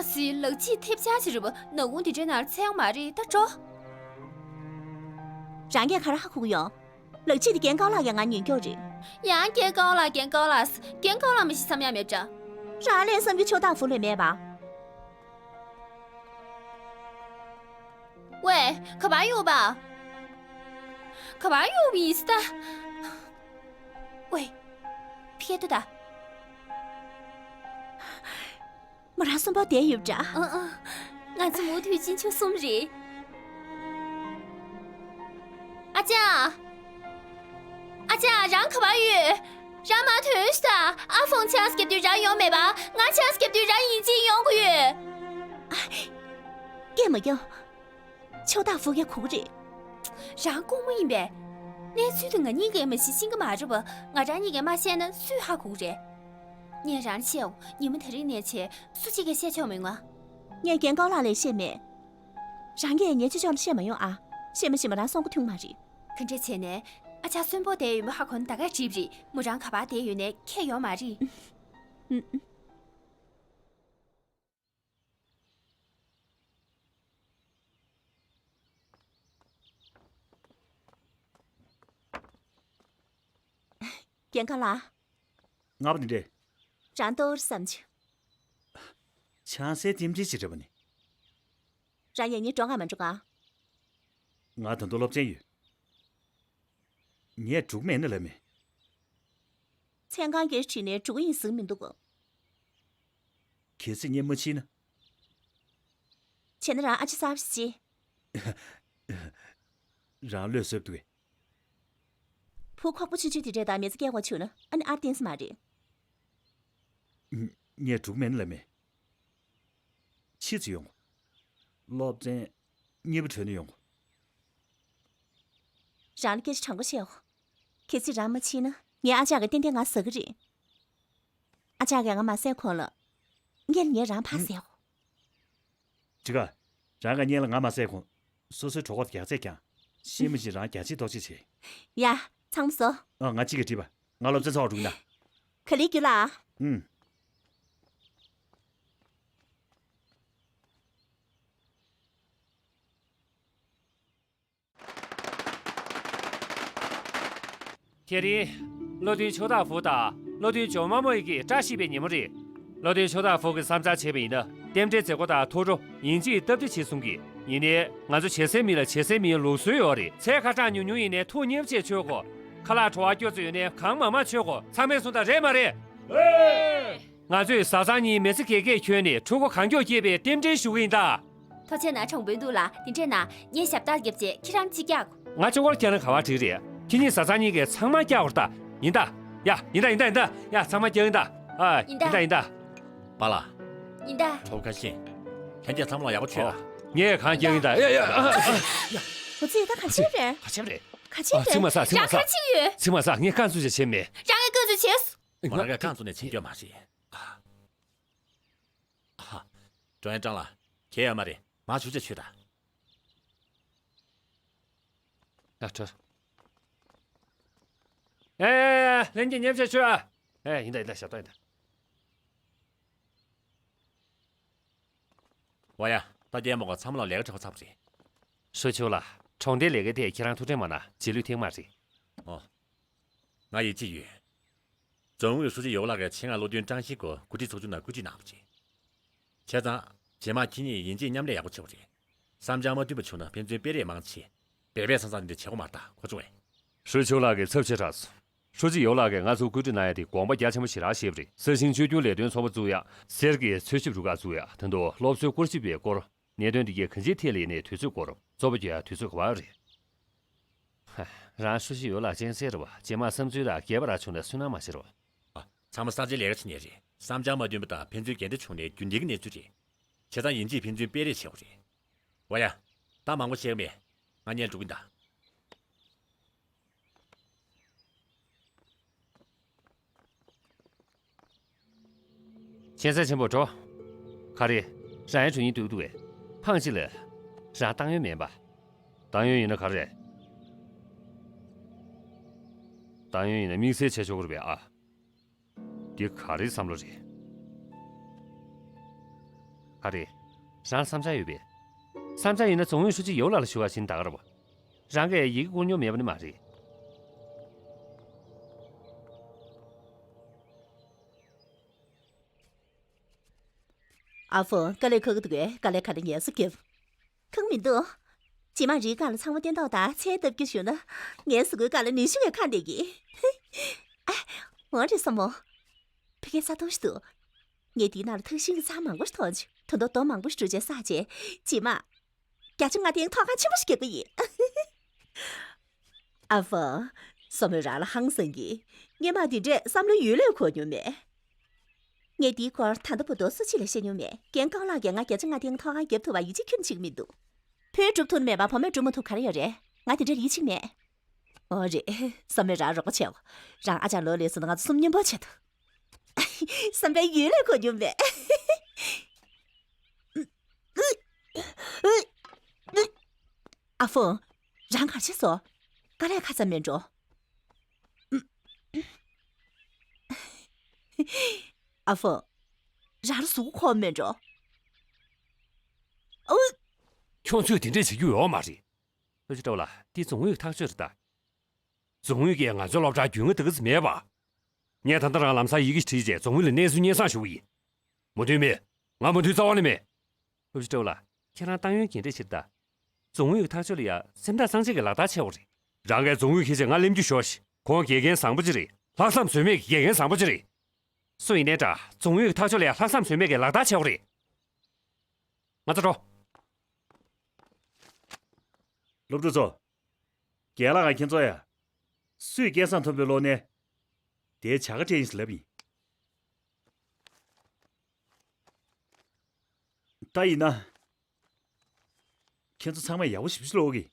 ཨ་སི། ལག་ཕྱིས་ཐེབས་ཆག་ཅིག་རེད་པ། ནག་ཁུང་འདི་འདྲའི་ནང་འཚོལ་ཡོང་མ་རེད། ད་འགྲོ། རང་གིས་ག་རེ་ཧ་གོ་གི་ཡོད། ལག་ཕྱིས་དེ་རྒན་ཀའོ་ལགས་ཀྱིས་ང་ཉོས་ཀྱོག་རེད། ཡང་རྒན་ཀའོ་ལགས། རྒན་ཀའོ་ལགས། རྒན་ཀའོ་ལགས་མ་གཞི་བསམ་ཡག་མེད་པ་འདྲ། རང་ལས་བསམ་རྒྱུ་ཆོ་ཏག་ཧྥུ་ལས་མེད་པ། ཝེ། ག་པར་ཡོད་པ། ག་པར་ཡོད་པ་ཡིན་ས་ད། ཝེ། ཕི་ཡ་ཏུ་ད། མོ་རང་གསོན་པོ་བསྡད་ཡོད་པ་འདྲ། ཨ་ཨ། ང་ཚོ་མུ་མཐུད་ཕྱིན་ཆོག་གསུངས་རེད། ཨ་ཅག་ཨ་ཅག་རང་ག་པར་ཡོད། རང་མར་ཐོན་ཤོག་ད། ཨ་ཧྥང་ཆང་སི་རྒྱབ་དུས་རང་ཡོང་མེད་པ། ང་ཆང་སི་རྒྱབ་དུས་རང་ཡིན་གཅིག་ཡོང་དགོས་ཡོད། སྐད་མ་རྒྱག་ཆོ་ཏག་ཧྥུ་གིས་གོ་གི་རེད། རང་ལྐུགས་མ་ཡིན་པས། གནས་ཚུལ་དེ་ང་གཉིས་ཀས་མ་གཞི་ཤེས་ཀྱི་མ་རེད་པ། ང་རང་གཉིས་ཀས་མ་བཤད་ན་སུས་ཧ་གོ་གི་རེད། ངས་རང་བཤད་འོང་། ཉི་མ་དེ་རིང་ནས་བྱས་སུ་གཅིག་གིས་བཤད་ཆོག་མི་འོང་ང་། ངས་རྒན་ཀའོ་ལགས་ལ་བཤད་མེད། རང་གིས་ངའི་ཅོ་ཅོ་ལ་བཤད་མ་ཡོང་ཨ། བཤད་མ་ཤེས་པ་རང་སོང་གི་ཐུག་མ་རེད། ག་འདྲ་བྱས་ནས་ཨ་ཅག་གསོན་པོ་བསྡད་ཡོད་མེད་ཧ་གོ་ན་ད་ག་འགྲིག་རེད། མོ་རང་ག་པར་བསྡད་ཡོད་ནའི་ཁྱད་ཡོད་མ་རེད། ཨུ་ཨུ། རྒན་ཀའོ་ལགས། ང་པ་འདི་འདྲས། རང་ལྟོར་བསམ་བྱུང་། ཆང་སའི་རྟེན་འབྲེལ་ཅིག་རེད་པ་ནི། རང་ཡང་ཉིན་འགྲོ་ག་མ་འགྲོ་ག་ང་ད་དུང་སློབ་ཚན་ཡོད། ངས་འགྲོ་གི་མེད་ན་ལབ་མེད། མཚན་གང་གིར་ཁྲིད་ནས་འགྲོ་གི་ཡིན་ཟེར་མི་འདུག་ག་གལ་སྲིད་ངས་མ་ཕྱིན་ན། བྱས་ན་རང་ཨ་ཅེ་གསར་པ་ཞིག་བྱེད། རང་བློས་བཟོས་འདུག་གས། བུ་ཁོག་པ་ཆུང་ཆུང་དེ་འདྲས་དང་མི་ཚེ་སྐྱེལ་དགོས་བྱུང་ན་ཨ་ནི་ཨར་བསྟན་ས་མ་རེད། ངས་འགྲོ་གི་མེད་ན་ལབ་མེད། ཕྱིས་སུ་ཡོང་། སློབ་ཚན་གཉིས་པ་གྲོལ་ནས་ཡོང་། རང་ལ་སྐད་ཆ་དྲང་པོ་བཤད་འོ། གལ་སྲིད་རང་མ་ཕྱིན་ན་ངའི་ཨ་ཅག་གིས་ཏན་ཏན་ང་ཟ་གི་རེད། ཨ་ཅག་གིས་ང་མ་བསད་གོང་ལ། སྔོན་ལ་ངས་རང་ཕར་བསད་འོ། འགྲིག་ག་རང་གིས་སྔོན་ལ་ང་མ་བསད་གོང་། སོ་སོའི་གྲོད་ཁོག་རྒྱགས་ཚད་ཀྱང་། ཤེས་མི་ཤེས་རང་རྒྱགས་ཆེ་ཏོག་ཅིག་བྱེད། ཡ། ཚང་མ་བཟོ། ཨ། ང་གཅིག་གིས་འགྲིག་པ། ང་སློབ་ཚན་ཚོགས་འགྲོ་གི་ན། ག་ལེར་རྒྱུགས་ལ། ཨུམ། དེ་རིང་། བློ་མཐུན་ཆོ་ཏག་ཧྥུ་དང་བློ་མཐུན་ཇོ་མ་མོ་ཡི་གིས་བཀྲ་ཤིས་པའི་ཉིན་མོ་རེད། བློ་མཐུན་ཆོ་ཏག་ཧྥུ་གིས་བསམ་འཆར་བྱས་པ་ཡིན་ན། རྟེན་འབྲེལ་མཛད་སྒོ་དང་ཐུགས་སྤྲོ་ཡིན་གཅིག་སྟབས་བདེ་བྱེད་གསུང་གི། ཡིན་ནའི་ང་ཚོ་བྱེད་སའི་མི་ལ་བྱེད་སའི་མིའི་ལུགས་སྲོལ་ཡོད་རེད། ཚལ་ཁ་གྲངས་ཉུང་ཉུང་ཡིན་ནའི་ཐུགས་མཉེས་པོ་བྱས་མཆོད་དགོས། ཁ་ལག་བྲོ་བ་སྐྱོ་ཙམ་ཡོད་ནའི་གང་མང་མང་མཆོད་དགོས། ཚང་མས་གསུངས་དང་རེད་མ་རེད། ང་ཚོས་བཟའ་ཚང་གཉིས་མི་ཚེ་གས་གས་འཁྱོལ་ནས་ཕྲུ་གུ་གང་མགྱོགས་སྐྱེས་པའི་རྟེན་འབྲེལ་ཞུ་གི་ཡིན་ད། ཐུགས་རྗེ་གནང་། གྲོང་དཔོན་འདུག་ལ། དེ་འདྲས་ན་ངས་ཞབས་བཏགས་རྒྱབ་བྱས་ཁྱེད་རང་གཅིག་རྒྱག་ང་གཅིག་པོ་རྒྱག་ན་ག་པར་འགྲིག་རེད། ཁྱེད་གཉིས་བཟའ་ཚང་གཉིས་ཀས་ཚང་མ་རྒྱག་དགོས་རེད་ད། ཡིན་ད། ཡ། ཡིན་ད་ཡིན་ད་ཡིན་ད། ཡ། ཚང་མ་རྒྱག་ཡིན་ད། ཨ། ཡིན་ད། ཡིན་ད་ཡིན་ད། པཱ་ལགས། ཡིན་ད། གྲོགས་ཁ་ཤས། ལྷན་རྒྱས་ཚང་མ་ལ་ཡག་པོ་བྱོས་ཨ། ངས་གང་རྒྱག་ཡིན་ད། ཡ་ཡ། འོ་ཙི། ད་ག་བྱས་རེད། ག་བྱས་རེད། ག་བྱས་རེད། ཚིག་མ་ཟ། ཚིག་མ་ཟ། རང་ག་བྱས་ཡོད། ཚིག་མ་ཟ། ངས་རྐང་བཙུགས་བྱས་བྱས་མེད། རང་གིས་རྐང་བཙུགས་ནས་བྱེད་རྒྱུ་མ་རེད། ཨ། ཀྲོང་ཡན་ཀྲང་ལགས། གལ་ཡོད་མ་རེད། མར་ཆུ་ཆ་མཆོད་དང་། ཡ། ཁྲོ། ཨེ། ལྷན་རྒྱས་མཉམ་ཞུགས་ཞུ་ཨ། ཨེ། ཡིན་ད་ཡིན་ད། ཞབས་ཏོག་ཡིན་ད། ཝ་ཡ། ད་རྒྱལ་མོ་ག་ཚང་མ་ལ་ལས་ཀ་འཁྲབ་པ་ཚར་བ་རེད། ཧྲུའུ་ཆུ་ལགས། གྲོང་སྡེའི་ལས་ཀའི་ཐད་ཁྱེད་རང་ཐུགས་ཁྲལ་མ་གནང་། རྗེས་ལུས་ཐེངས་མ་རེད། ཨོ། ང་ཡིད་ཆེས་ཡོད། རྫོང་ཨུའི་ཧྲུའུ་ཅི་ཡོའུ་ལགས་ཀྱིས་ཆེད་མངགས་བློ་མཐུན་ཀྲང་ཞིན་སྐོར་གོ་སྒྲིག་ཚོགས་ཆུང་ནང་བཀོད་སྒྲིག་གནང་བ་རེད། བྱས་ཙང་། རྗེས་མ་ཁྱེད་གཉིས་ཡིན་གཅིག་མཉམ་ལས་ཡག་པོ་བྱེད་དགོས་རེད། བསམ་འཆར་མ་མཐུན་པ་བྱུང་ན་ཕན་ཚུན་སྤེལ་རེས་མང་ཆེ། སྦས་པའི་ས་མཚམས་འདི་བྱེད་སྒོ་མ་རེད་ད། གོ་བྱུང་ངས། ཧྲུའུ་ཅི་ལགས་ཀྱི་ཚབ་བྱས་དྲགས་སོང་། ཧྲུའུ་ཅི་ཡོའུ་ལགས་ཀྱིས་ང་ཚོར་བཀོད་སྒྲིག་གནང་ཡ་དེ་དགོངས་པ་རྒྱ་ཆེན་པོ་ཞེ་དྲག་བཞེས་པ་རེད། ས་ཞིང་བཅོས་སྐྱོང་ལས་དོན་ཚོགས་པ་བཙུགས་ཡ། གསེར་གྱི་འཚོལ་ཞིབ་རུ་ཁག་བཙུགས་ཡ། ད་དུང་སློབ་གསོའི་སྐོར་ཞིབ་པའི་སྐོར། གནད་དོན་འདི་གའི་གང་ཅིའི་ཐད་ལས་ནས་དུས་ཚོད་འགོར། རྩོད་པ་རྒྱག་ཡ་དུས་ཚོད་ག་པར་རེད། ཧ། རང་ཧྲུའུ་ཅི་ཡོའུ་ལགས་གཅན་གཟན་རེད་བ། རྗེས་མ་བསམ་ཚུལ་དང་འགལ་བ་རག་བྱུང་ན་སུན་སྣང་མ་བྱེད་རོགས། ཨ། ཚང་མ་གསར་བརྗེའི་ལས་ཀ་བྱེད་མཁན་རེད། བསམ་འཆར་མ་མཐུན་པ་དང་ཕན་ཚུན་འགལ་འདུ་བྱུང་ནས་རྒྱུན་ལྡན་གྱི་གནས་ཚུལ་རེད། བྱས་ཙང་ཡིན་གཅིག་ཕན་ཚུན་སྤེལ་རེས་བྱེད་དགོས་རེད། འོ་ཡ། ད་མང་པོ་བཤད་ཀྱི་མེད། ང་གཉིས་འགྲོ་གི་ཡིན་ད། གཅན་གཟན་ཆེན་པོ་འགྲོ། ག་རེ། རང་ཡང་འགྲོ་སྙིང་འདོད་འདུག་གས། ཕངས་ཅི་ལ། རང་ཏང་ཡོན་མེད་པ། ཏང་ཡོན་ཡིན་ན་ག་རེ། ཏང་ཡོན་ཡིན་ན་དམིགས་བསལ་བྱས་ཆོག་གི་རེད་པས་ཨ། འདི་ག་རེའི་བསམ་བློ་རེད། ག་རེ། རང་བསམ་འཆར་ཡོད་པས། བསམ་འཆར་ཡོད་ན་རྫོང་ཨུའི་ཧྲུའུ་ཅི་ཡོའུ་ལགས་ལ་ཞུ་བ་བྱིན་ད་ག་རེད་པ། རང་གིས་ཡི་གེ་བསྐུར་མྱོང་མེད་པ་ནི་མ་རེད། ཨ་ཧྥུ། དཀའ་ལས་ཁག་གི་འདུག་གས། དཀའ་ལས་ག་འདྲ་ངལ་གསོ་རྒྱབ། ཁག་མི་འདུག་རྗེས་མ་རིའི་སྒང་ལ་ཚང་མ་སྟོན་ཐོག་དང་ཚལ་བཏབ་རྒྱུ་ཞུ་ན། ངའི་གཟུགས་པོའི་སྒང་ལ་ནུས་ཤུགས་ཀྱིས་ཁ་འདེད་ཀྱི། ཨ། འོ་རེད་སྲས་མོ། ཕ་གིར་ས་སྟོང་ཞིག་འདུག་ངས་དེའི་ནང་ལ་ཐང་ཤིང་གི་རྩྭ་མང་པོ་ཞིག་ཐོན་བྱུང་། ད་དུང་རྡོ་མང་པོ་ཞིག་བྲུས་བྱས་བསགས་བྱས། རྗེས་མ། བརྒྱ་ཆ་ལྔ་སྟོང་ཐོག་ཁང་ཆེན་པོ་ཞིག་རྒྱག་གི་ཡིན། ཨ་ཧྥུ། སྲས་མོས་རང་ལ་ཧང་སང་གི། སྔོན་མ་དེ་འདྲས་བསམ་བློ་ཡུལ་ལས་འཁོར་མྱོང་མེད། ངས་འདིའི་སྐོར་ད་ལྟ་བར་དུ་སུ་གཅིག་ལ་བཤད་མྱོང་མེད། རྒན་ཀའོ་ལགས་ཀྱིས་ང་བརྒྱ་ཆ་ལྔ་སྟོང་ཐོག་ཁང་བརྒྱབ་ཐུབ་པ་ཡིད་ཆེས་ཁྱོན་ནས་བྱེད་ཀྱི་མི་འདུག་བུས་སྒྲུབ་ཐུབ་མེད་པ་བུ་མོས་སྒྲུབ་མ་ཐུབ་ག་རེ་ཡོད་རེད། ང་དེ་འདྲ་ལ་ཡིད་ཆེས་མེད། འོ་རེད། སྲས་མོས་རང་རོགས་པ་བྱས། རང་ཨ་ཅག་ལོ་ལེགས་སོང་ན་ང་ཚོ་གསུམ་མཉམ་པོ་བྱེད་ཐུབ། བསམ་པའི་ཡུལ་ལས་འཁོར་མྱོང་མེད། ཨ་ཧྥུ། རང་ག་རེ་བྱས་སོང་། དཀའ་ལས་ཁག་ཙམ་མེད་འགྲོ། ཨ་ཧྥུ། རང་ལ་གཟུགས་པོ་ཁོམ་མེད་འགྲོ། ཨུ། ཁྱོད་ཚོས་དེ་འདྲས་བྱེད་རྒྱུ་ཡོད་མ་རེད། སློབ་སྤྱི་ཀྲོའུ་ལགས། འདི་རྫོང་ཨུའི་ཐག་གཅོད་རེད་ད། རྫོང་ཨུས་ཀྱིས་ང་ཚོའི་སློབ་གྲྭར་རྒྱུས་མངའ་ད་ག་ཙམ་མེད་པ། ངས་ད་ལྟ་རང་ལམ་སང་ཡི་གེ་ཞིག་བྲིས་རྗེས་རྫོང་ཨུ་ལ་གནས་ཚུལ་སྙན་སེང་ཞུ་གི་ཡིན། མོས་མཐུན་མེད། ང་མོས་མཐུན་རྩ་བ་ནས་མེད། སློབ་སྤྱི་ཀྲོའུ་ལགས། ཁྱེད་རང་ཏང་ཡོན་རྒན་གྲས་ཤིག་རེད་ད། རྫོང་ཨུའི་ཐག་གཅོད་ལ་ཡ་སེམས་ཐག་གཙང་བཅད་ཀྱིས་ལག་བསྟར་བྱེད་དགོས་རེད། རང་གིས་རྫོང་ཨུའི་ཁྱེད་ཅེས་ང་གླེང་རྒྱུ་ཤོག་ཤིག་ཁོང་དགེ་རྒན་བཟང་པོ་ཅིག་རེད། ལྷག་བསམ་ཟོལ་མེད་ཀྱི་དགེ་རྒན་བཟང་པོ་ཅིག་རེད། སུ་ཡིན་ནའི་འདྲ། རྫོང་ཨུའི་ཐག་གཅོད་ལ་ཡ་ལྷག་བསམ་ཟོལ་མེད་ཀྱིས་ལག་བསྟར་བྱེད་དགོས་རེད། ང་ཚོ་འགྲོ། སློབ་ཕྲུག་ཚོ། རྒན་ལགས་ཀྱིས་ཁྱེད་ཚོ་ཡ། སུས་སྐལ་བཟང་མཐོན་པོའི་གློག་བརྙན། དེའི་བྱ་དགའ་སྤྲད་ཡིན་ཟེར་ལབ་ཡིན། ད་ཡིན་ན། ཁྱེད་ཚོ་ཚང་མས་ཡག་པོ་ཞིབ་ཞིབ་ཀློག་གི།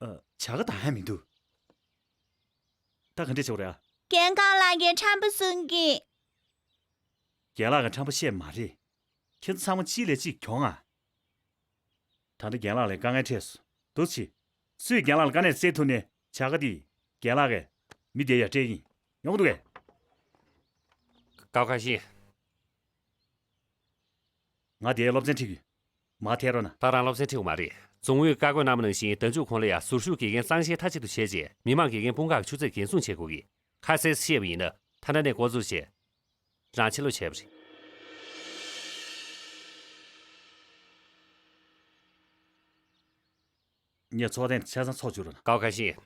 ཨ། བྱ་དགའ་འདང་ཡ་མི་འདུག་ད་ག་འདྲས་བྱེད་དགོས་རེད་ཨ། རྒན་ཁང་ལགས་ཀྱིས་ཁྲམ་པ་བཟུང་གི། རྒན་ལགས་ཀྱིས་ཁྲམ་པ་བཤད་མ་རེད། ཁྱེད་ཚོ་ཚང་མ་གཅིག་ལས་གཅིག་གྱོང་ཨ། ད་ལྟ་རྒན་ལགས་ལ་དཀའ་ངལ་འཕྲད་སོང་། འདུག་སེ་བྱེད། སུས་རྒན་ལགས་ལ་དཀའ་གནད་སེལ་ཐུབ་ནའི་བྱ་དགའ་དེ་རྒན་ལགས་ཀྱིས་མི་དེ་ཡར་སྤྲད་ཀྱི་ཡིན། ཡོང་གི་འདུག་གས། ཀའོ་ཁ་ཤིན། ང་དེའི་སློབ་ཚན་ཁྲིད་ཀྱི་ཡོད། མར་ཐད་རོགས་གནང་། ད་རང་སློབ་ཚན་ཁྲིད་དགོས་མ་རེད། རྫོང་ཨུས་བཀའ་བཀོད་གནང་བ་ནང་བཞིན་ཟླ་མཇུག་གོང་ལ་ཡ་ཟུར་ཞུགས་དགེ་རྒན་གཙང་བཤེར་མཐའ་གཅིག་ཏུ་བྱས་རྗེས་མི་མང་དགེ་རྒན་དཔུང་ཁག་གི་ཆུ་ཚད་འགན་སྲུང་བྱེད་དགོས་ཀྱི། ཁ་གསལ་བཤད་པ་ཡིན་ན་ཐ་ན་ནས་འགོ་འཛུགས་བྱས། རང་ཕྱིར་ལོག་བྱས་པ་རེད། ངས་ཚོགས་ཐེངས་ཆ་ཚང་ཚོགས་བཅུག་རོགས་གནང་། ཀའོ་ཁ་ཤིན།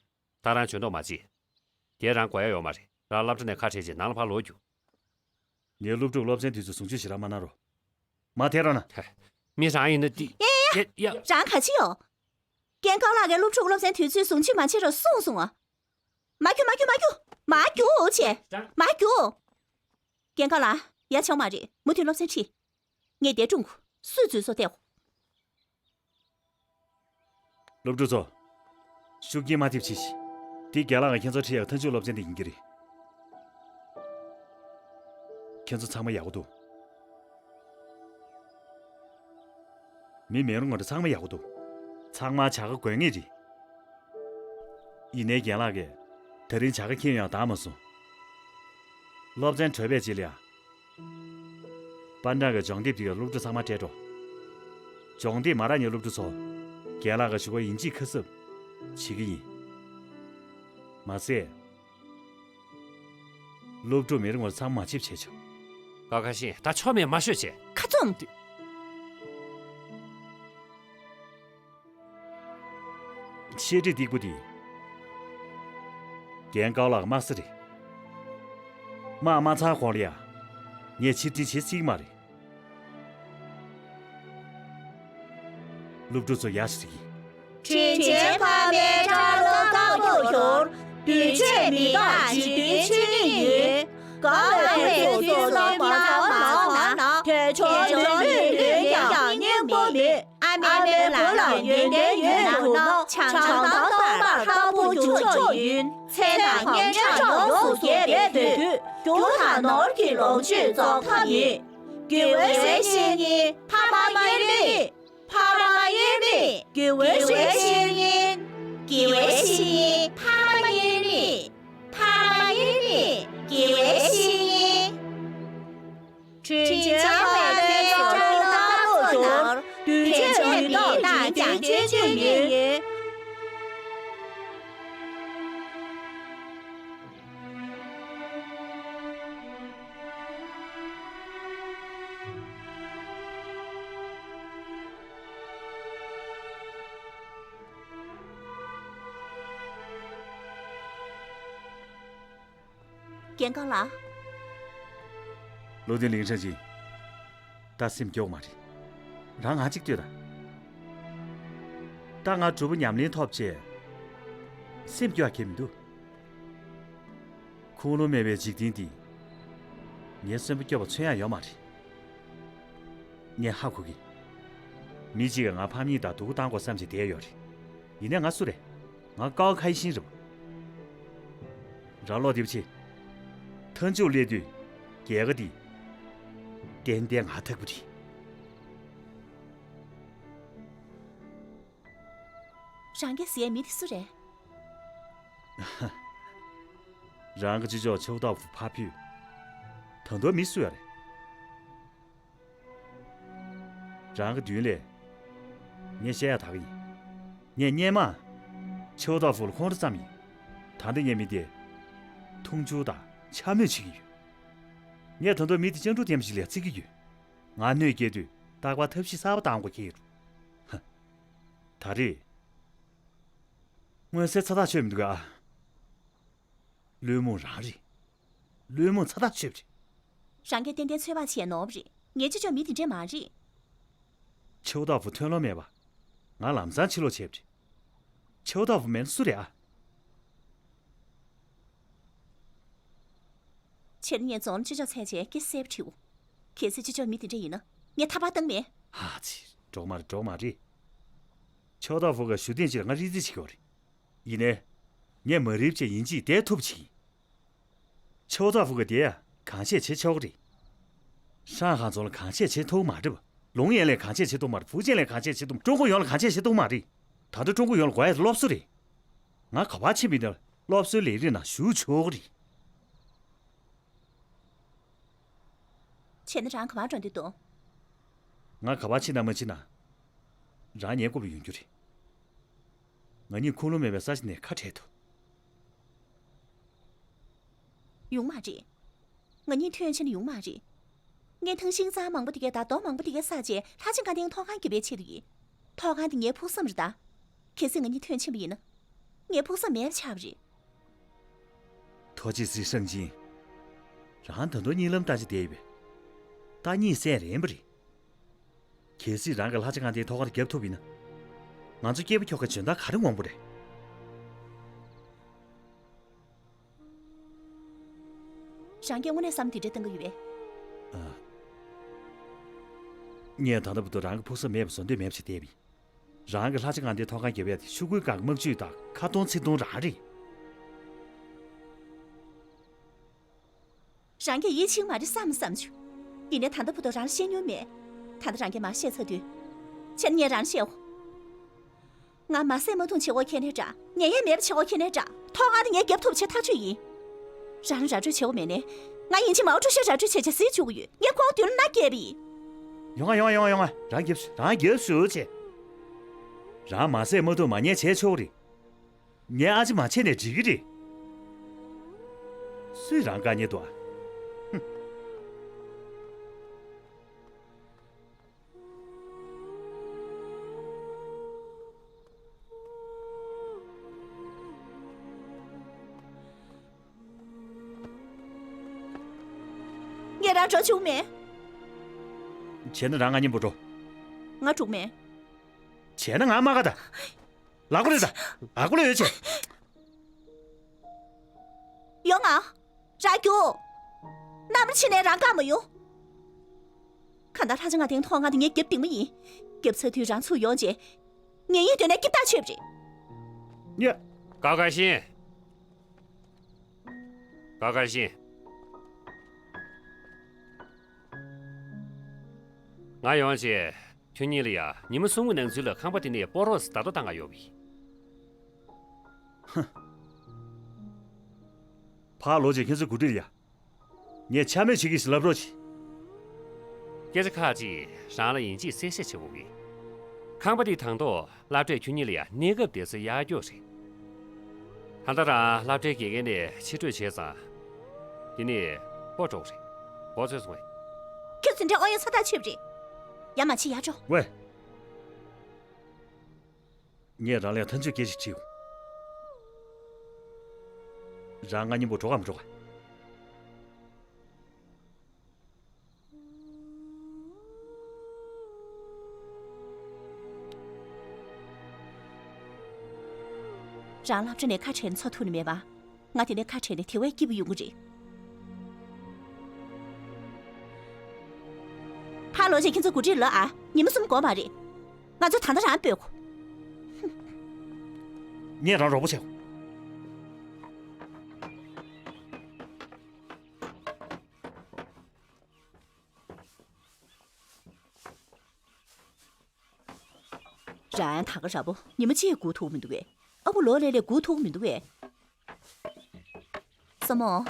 ད་རང་འཇོན་མདོག་མ་བྱེད། དེ་རང་དགོས་ཡ་ཡོད་མ་རེད། རང་སློབ་གྲྭ་ནས་ཁ་བྲལ་རྗེས་ནང་ལ་ཕར་ལོག་རྒྱུགས། ངའི་སློབ་ཕྲུག་སློབ་ཚན་དུས་ཚོད་བཟུང་བཅོས་ཞེ་དྲག་མ་གནང་རོགས། མར་ཐད་རོགས་གནང་། ཧེ། མི་རང་ཡིན་ན་འདི། ཡ་ཡ་ཡ། ཡ་ཡ། རང་ག་ཅི་ཡོད། རྒན་ཀའོ་ལགས་ཀྱིས་སློབ་ཕྲུག་སློབ་ཚན་དུས་ཚོད་བཟུང་བཅོས་མ་བྱེད་རོགས་གསུངས་སོང་ཨ། མ་རྒྱུག་མ་རྒྱུག་མ་རྒྱུག་མ་རྒྱུག་བྱས། མ་རྒྱུག་རྒན་ཀའོ་ལགས། ཡ་བྱེད་མ་རེད། མུ་མཐུད་སློབ་ཚན་ཁྲིད། ངས་འདིར་སྒྲུང་གོ། སུས་འཛུལ་སོང་བལྟས་གོ། སློབ་ཕྲུག་ཚོ། ཤུགས་རྐྱེན་མ་ཐེབས་བྱས་ཤིག་འདི་རྒན་ལགས་ཀྱིས་ཁྱེད་ཚོར་ཁྲིད་ཡག་མཐའ་མཇུག་སློབ་ཚན་དེ་ཡིན་གྱི་རེད། ཁྱེད་ཚོ་ཚང་མ་ཡག་པོ་འདུག་མི་མེད་རུང་ང་འདྲ་ཚང་མ་ཡག་པོ་འདུག་ཚང་མར་བྱ་དགའ་དགོས་ངེས་རེད། ཡིན་ནའི་རྒན་ལགས་ཀྱིས་ད་རིང་བྱ་དགའ་ཁྱོན་ཡོངས་འདང་མ་སོང་། སློབ་ཚན་གྲོལ་བའི་རྗེས་ལ་ཡ། པན་ཀྲང་གི་སྦྱོང་དེབ་དེ་ག་སློབ་ཕྲུག་ཚང་མར་སྤྲད་འགྲོ། སྦྱོང་དེབ་མ་རག་མཁན་སློབ་ཕྲུག་ཚོ་རྒན་ལགས་ཀྱིས་ཞུ་སྒོ་ཡིན་གཅིག་ཁ་གསབ་བྱེད་ཀྱི་ཡིན། མ་ཟད། སློབ་ཕྲུག་མི་རིང་བར་མཚམས་མ་ཆད་བྱས་ཆོག་ཀ་ཁ་ཤི། ད་ཆོ་མེད་མ་ཤོད་བྱས། ཁ་ཚོམ། བཤད་ཁྲིད་སྡིག་པོ་དེ། རྒན་ཀའོ་ལགས་དམག་སེ་རེད། དམག་མ་ཚར་གོང་ལ་ཡ། ངས་ཕྱིར་འཐེན་བྱེད་སྲིད་མ་རེད། སློབ་ཕྲུག་ཚོ་ཡར་ཞིག་གཟིགས་ཀྱིས། དྲིན་ཆེན་ཕ་མའི་ཁྲག་རླུང་དཀར་པོ་ཤོར། འདུས་བྱས་མི་རྟག་འཇིག་རྟེན་ཆོས་ཉིད་ཡིན། དགའ་བའི་ཚེ་སྲོག་གི་མ་ཚང་མ་ཚང་ན། དལ་འབྱོར་ལོ་ལོན་ལོན་ཀྱང་སྙིང་པོ་མེད། ཨ་མའི་བུ་ལ་ཡོན་ཏན་ཡོད་ན་ནོ། བྱང་ཐང་སྟོང་པར་ལྟ་བུ་འགྱུར་ཕྱོགས་ཡིན། ཚེ་དང་སྙན་གྲགས་ཡོངས་སུ་རྒྱས་པའི་དུས། རྒྱུ་དང་ནོར་གྱི་ལོངས་སྤྱོད་རྫོགས་ཐབས་མེད། དགེ་བའི་བཤེས་གཉེན་ནི་ཕ་མ་དབྱེར་མེད། ཕ་མ་དབྱེར་མེད། དགེ་བའི་བཤེས་གཉེན། དགེ་བའི་བཤེས་གཉེན་ཕ་མ་དབྱེར་མེད། ཕ་མ་དབྱེར་མེད། དགེ་བའི་བཤེས་གཉེན། དྲིན་ཆེན་ཕ་མའི་ཁྲག་རླུང་དཀར་པོ་ཤོར། འདུས་བྱས་མི་རྟག་འཇིག་རྟེན་ཆོས་ཉིད་ཡིན། རྒན་ཀའོ་ལགས། ལོ་དེ་ལིང་ཧྲན་ཅིན། ད་སེམས་སྐྱོ་མ་རེད། རང་ང་གཅིག་ལྟོས་དང་། ད་ང་གྲུབ་པ་ཉམས་ལེན་ཐོབ་བྱས། སེམས་སྐྱོ་བ་གལ་མི་འདུག་ཁུངས་ལུང་མེད་པའི་འཇིག་རྟེན་འདི། ངའི་སེམས་པ་སྐྱོ་བ་ཚོད་ཡང་ཡོད་མ་རེད། ངས་ཧ་གོ་གི། མི་གཅིག་གིས་ང་ཕམ་ཉེས་དང་སྡུག་པོ་བཏང་དགོས་བསམ་བྱས་བསྡད་ཡོད་རེད། ཡིན་ནའི་ང་སུ་རེད། ང་ཀའོ་ཁའི་ཤིན་རེད། རང་ལོག་སྟེ་ཕྱིན། མཐའ་མཇུག་སླེབས་དུས་རྒྱལ་ཁ་འདི། ཏན་ཏན་ང་ཐག་པ་རེད། རང་གིས་ཟེར་མི་དེ་སུ་རེད། རང་གི་ཅི་ལྕོགས་ཆེའུ་ཏོག་ཕུ་ཕར་ཕུད། ད་དུང་མི་སུ་ཡོད་རེད། རང་གི་མདུན་ལས། ངས་བཤད་ཡག་ད་ག་ཡིན། ངས་སྔོན་མ། ཆེའུ་ཏོག་ཕུ་ལ་ཁོང་ཁྲོ་བརྩམས་ཡིན། ད་ལྟ་ངས་མི་དེ། མཐོང་ཆུང་དང་འཕྱ་སྨོད་བྱེད་ཀྱི་ཡོད། ངས་ད་དུང་མི་དེ་སྤྱང་གྲུང་ལྡན་པ་ཞིག་ལ་བརྩི་གི་ཡོད། ང་གནོད་སྐྱེལ་དུས་རྟག་པར་ཐབས་ཤེས་གསར་པ་བཏང་དགོས་ཀྱི་ཡོད། ཧ། ད་རེས། མངོན་གསལ་ཚ་ཐག་ཆོད་མི་འདུག་ག། བླུན་རྨོངས་རང་རེད། བླུན་རྨོངས་ཚ་ཐག་ཆོད་པ་རེད། རང་གིས་ཏན་ཏན་ཚོད་དཔག་བྱས་ནོར་བ་རེད། ངའི་ཅོ་ཅོ་མི་དེ་འདྲས་མ་རེད། ཆེའུ་ཏོག་ཕུ་ཐོན་ལོང་མེད་པ། ང་ལམ་སང་ཕྱིར་ལོག་བྱས་པ་རེད། ཆེའུ་ཏོག་ཕུ་མེད་ན་སུ་རེད་ཨ། ཕྱིར་ངས་རྫོང་ལ་ཅོ་ཅོ་འཚོལ་བྱས་སྐད་གསལ་པོ་དྲིས། གལ་སྲིད་ཅོ་ཅོ་མི་དེ་འདྲས་ཡིན་ན་ངས་ཐར་པ་བཏང་མེད། ཧ་ཙི། འགྲོ་མ་རེད་འགྲོ་མ་རེད། ཆེའུ་ཏོག་ཕུ་ག་ཞུ་དོན་ཅིག་ལ་ང་རི་རྩེ་བྱེད་ཀྱི་ཡོད་རེད། ཡིན་ནའི། ངས་མ་རིབ་བྱས་ཡིན་གཅིག་བསྡད་ཐུབ་ཅིག་ཡིན། ཆེའུ་ཏོག་ཕུ་ག་དེ་ཡ་གང་བྱས་བྱེད་ཆོག་གི་རེད། ཧྲང་ཧ་རྫོང་ལ་གང་བྱས་བྱེད་ཐུབ་མ་རེད་པ། ལུང་ཡན་ལས་གང་བྱས་བྱེད་ཐུབ་མ་རེད། ཧྥུའུ་ཅན་ལས་གང་བྱས་བྱེད་ཐུབ། ཀྲུང་གོ་ཡོངས་ལ་གང་བྱས་བྱེད་ཐུབ་མ་རེད། ད་ལྟ་ཀྲུང་གོ་ཡོངས་ལ་དགོས་ཡ་དེ་སློབ་གསོ་རེད། ང་ག་པར་ཕྱིན་པ་ཡིན་ན་སློབ་གསོའི་ལས་རིགས་ནང་ཞུགས་ཆོག་གི་རེད། བྱས་ན་རང་ག་པར་འགྲོ་འདོད་འདུག་ང་ག་པར་ཕྱིན་དང་མ་ཕྱིན་ན། རང་ངའི་རྐུབ་ལ་ཡོང་རྒྱུ་རེད། ང་གཉིས་ཁུངས་ལུང་མེད་པའི་ས་ཆ་ནས་ཁ་བྲལ་ཐུབ། ཡོང་མ་རེད། ང་གཉིས་ཐོན་ཕྱིན་ཡོང་མ་རེད། ངས་ཐང་ཤིང་ཚང་མང་པོ་དེ་གའི་ད་རྡོ་མང་པོ་དེ་གའི་བསགས་རྗེས་ལྷ་ཆེན་དགའ་ལྡན་ཐོག་ཁང་བརྒྱབ་པའི་ཆེད་དུ་ཡིན། ཐོག་ཁང་དེ་ངའི་ཕུགས་བསམ་རེད་ད། གལ་སྲིད་ང་གཉིས་ཐོན་ཕྱིན་པ་ཡིན་ན། ངའི་ཕུགས་བསམ་མེད་པ་ཆགས་པ་རེད། ཐོ་ཅི་སི་ཧྲང་ཅིན། རང་ད་དུང་གཉིད་ལམ་བཏང་བྱས་བསྡད་ཡོད་པས། ད་གཉིད་སད་རན་པ་རེད། གལ་སྲིད་རང་གིས་ལྷ་ཆེན་དགའ་ལྡན་ཐོག་ཁང་བརྒྱབ་ཐུབ་པ་ཡིན་ན། ང་ཚོ་སྐྱེས་བུ་ཁྱོ་གའི་འཇོན་ཐང་ག་རེ་མངོན་པོ་རེད། རང་གིས་དངོས་གནས་བསམ་བློ་དེ་འདྲ་གཏོང་གི་ཡོད་པས། ཨ། ངས་ད་ལྟ་བར་དུ་རང་གི་ཕུགས་བསམ་མེད་པ་བཟོ་འདོད་མེད་པ་ཞིག་བལྟས་པ་ཡིན། རང་གིས་ལྷ་ཆེན་དགའ་ལྡན་ཐོག་ཁང་བརྒྱབ་ཡ་དེ་ཤོག་གུའི་སྒང་གི་དམག་ཇུས་དང་ཁ་སྟོང་ཚིག་སྟོང་རང་རེད། རང་གིས་ཡིད་ཆེས་མ་རེད་བསམ་བསམ་བྱུང་། ཡིན་ནའི་ད་ལྟ་བར་དུ་རང་ལ་བཤད་མྱོང་མེད། ད་ལྟ་རང་གིས་མར་བཤད་ཚར་དུས། བྱས་ན་ངས་རང་ལ་བཤད་འོ། ང་མ་བསད་མ་བརྡུངས་བྱེད་དགོས་ཁྱེར་ནའི་འདྲ། ཉེན་ཡང་མེད་པ་བྱེད་དགོས་ཁྱེར་ནའི་འདྲ། ཐོག་ཁང་དེ་ངས་རྒྱབ་ཐུབ་བྱེད་ཐག་ཆོད་ཡིན། རང་ལ་ར་སྤྲོད་བྱེད་དགོས་མེད་ནའི། ང་ཡིན་གཅིག་མའོ་ཀྲུའུ་ཞིར་ར་སྤྲོད་བྱས་བྱས་གཟིགས་བཅུག་གི་ཡོད། ངས་ཁོང་མདུན་ལ་མནའ་བསྐྱལ་བ་ཡིན། ཡོང་ང་ཡོང་ང་ཡོང་ང་། རང་རྒྱབ་ཤོག་རང་རྒྱབ་ཤོག་བྱས། རང་མ་བསད་མ་བརྡུངས་མ་ཉེས་བྱས་ཆོག་རེད། ངའི་ཨ་ཅེ་མ་བྱས་ནས་འགྲིག་གི་རེད། སུས་རང་དཀའ་ཉེན་འདུག་ཨ། ཧུམ། ངས་རང་འགྲོ་བཅུག་མེད། བྱས་ན་རང་ང་མཉམ་པོ་འགྲོ། ང་འགྲོ་མེད། བྱས་ན་ང་མ་ག་ད། ལག་པ་རེད་ད། ལག་པ་ལ་ཡོད་ཆེ། ཡོང་ང་། རང་རྒྱུགས། གནམ་ར་ཕྱི་ནས་རང་བཀག་མ་ཡོང་། གང་ལྟར་ལྷ་ཆེན་ང་ཐེངས་ཐོག་ང་དེ་ངས་རྒྱབ་སྟེང་མ་ཡིན། རྒྱབ་ཚར་དུས་རང་ཚུར་ཡོང་རྗེས། ངེད་གཉིས་སྡོད་ནས་སྐྱིད་ཐག་ཆོད་པ་རེད། ཉེ། ཀ་ཁ་ཤིན། ཀ་ཁ་ཤིན། ང་ཡོང་རྗེས་ཁྱོད་གཉིས་ལ་ཡ་ཉི་མ་གསུམ་གྱི་ནང་ཚུད་ལ་ཁང་པ་དེ་ནས་སྤོ་རོགས་བརྡ་རྟགས་བཏང་ག་ཡོད་པ་ཡིན། ཧ། ཕར་ལོག་རྗེས་ཁྱེད་ཚོའི་འགོ་ཁྲིད་ལ་ཡ། ངས་ཆ་མེད་བྱེད་ཀྱི་ཞིག་ལབ་རོགས་གྱིས། སྐད་ཆ་ཁག་ཅིག་རང་ལ་ཡིན་གཅིག་གསལ་བཤད་བྱེད་དགོས་ཀྱི། ཁང་པ་འདི་དང་ཐོག་སློབ་གྲྭས་ཁྱོད་གཉིས་ལ་ཡ་གནས་སྐབས་བསྡད་ས་གཡར་རྒྱུ་རེད། ད་ལྟ་རང་སློབ་གྲྭའི་དགེ་རྒན་ནས་ཕྱིར་སྤྲོད་བྱས་ཙང་། དེ་ནས་སྤོ་འགྲོ་གི་རེད། གོ་ཚོད་སོང་ངས། ཁྱོད་ཚོ་འདྲ་ཨོ་ཡ་ས་ཐག་ཆོད་པ་རེད། ཡ་མ་བྱེད་ཡར་འགྲོ། ཝེ། ངས་རང་ལ་ཐག་གཅོད་སྐད་ཅིག་དྲིས་ཡོང་། རང་ང་མཉམ་པོ་འགྲོ་ག་མི་འགྲོ་ག། རང་སློབ་གྲྭ་ནས་ཁ་བྲལ་ནས་འཚོ་ཐུབ་ནི་མེད་པ། ང་དེ་ནས་ཁ་བྲལ་ནས་དེ་བས་སྐྱིད་པོ་ཡོང་གི་རེད། ཕར་ལོག་བྱས་ཁྱེད་ཚོ་འགོ་ཁྲིད་ལ་ཨ། ཉི་མ་གསུམ་འགོར་མ་རེད། ང་ཚོ་ད་ལྟ་རང་སྤོས་གོ། ངས་རང་རོགས་པ་བྱེད། རང་ད་ག་ར་པོ་ཉི་མ་གཅིག་སྒུག་ཐུབ་མི་འདུག་གས། ཨ་ཁུ་ལོ་ལས་ལས་སྒུག་ཐུབ་མི་འདུག་གས། སྲས་མོ།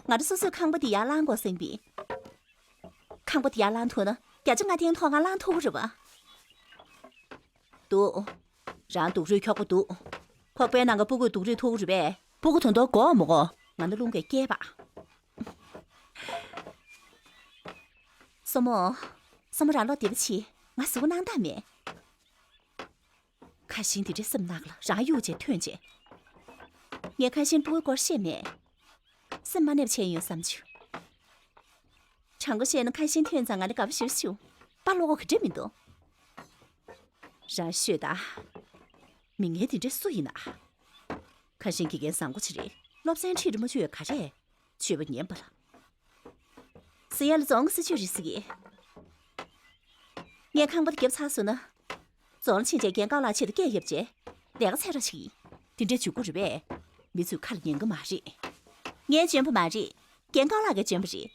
ང་ཚོ་སོ་སོའི་ཁང་པ་འདི་ཡར་བླངས་དགོས་བསམ་པས། ཁང་པ་འདི་ཡར་བླངས་ཐུབ་ན་བརྒྱ་ཆ་ལྔ་སྟེང་ཐོག་ང་བླངས་ཐུབ་ཀྱི་རེད་པ། འདུག་རང་སྡུག་རུས་འཁྱོག་པོ་འདུག་ཁོག་པའི་ནང་གི་སྤུ་གུས་སྡུག་རུས་ཐུག་གི་རེད་པས། སྤུ་གུ་དོན་དག་གོ་མི་གོ། ང་ནི་རླུང་གིས་སྐྱེས་པ། སྲས་མོ། སྲས་མོ་རང་བློ་བདེ་པོ་བྱེད། ང་ཟུག་གནང་དག་མེད། ཁ་ཤིང་དེ་འདྲའི་སེམས་ནག་ལ་རང་གཡུག་བྱས་ཐོན་བྱས། ངས་ཁ་ཤིང་སྤུ་གུའི་སྐོར་བཤད་མེད། སེམས་མ་ནེམ་བྱས་ཡོང་བསམ་བྱུང་། དྲང་པོ་བཤད་ན་ཁ་ཤིང་ཐོན་ཙང་ང་ནི་དགའ་པོ་ཞེ་པོ་བྱུང་། པ་ལོག་གི་འདྲ་མི་འདུག་རང་ཤོད་ད། མི་ངན་དེ་འདྲ་སུ་ཡིན་ན། ཁ་ཤིང་དགེ་རྒན་བཟང་པོ་ཅིག་རེད། སློབ་ཚན་ཁྲིད་རིན་པོ་ཆེ་ཡོད་ག་རེ། ཆོས་པ་ངན་པ་ལ། ཟེར་ཡ་ལ་རྫོང་གི་སྲིད་ཇུས་རེད་ཟེར་གི། ངས་ཁང་པ་དེ་བརྒྱབ་ཚར་སོང་ན། རྫོང་ལ་ཕྱིན་བྱས་རྒན་བཀག་ལག་ཆེད་དུ་སྐད་བརྒྱབ་བྱས། ལས་ཀ་ཚར་ར་ཞིག་ཡིན། དེ་འདྲའི་འཇུག་སྒོ་རེད་པས། མི་ཚོས་ཁ་ལ་ཉན་གི་མ་རེད། ངས་འཇོན་པོ་མ་རེད། རྒན་བཀག་ལག་གིས་འཇོན་པོ་རེད།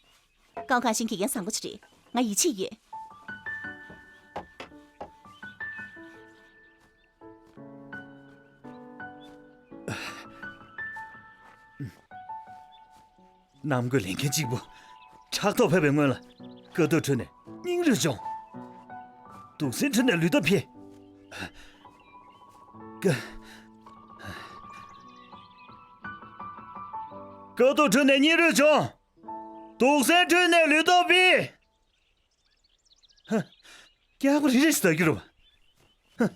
ཀའོ་ཁ་ཤིང་དགེ་རྒན་བཟང་པོ་ཅིག་རེད། ང་ཡིད་ཆེས་ཡོད། གནམ་བསྐོས་ལས་མཁན་གཅིག་པུ། ཕྲག་དོག་ཕེབས་པའི་སྔོན་ལ། དཀའ་སྡུག་ཁྲོད་ནས་སྙིང་རུས་སྦྱོང་། སྡུག་སྲན་ཁྲོད་ནས་ལུས་སྟོབས་འཕེལ། དཀའ། དཀའ་སྡུག་ཁྲོད་ནས་སྙིང་རུས་སྦྱོང་། སྡུག་སྲན་ཁྲོད་ནས་ལུས་སྟོབས་འཕེལ། ཧ། སྐྱག་པ་རེ་རེ་ཞིག་ལྟ་རྒྱུ་རེད་པ། ཧ།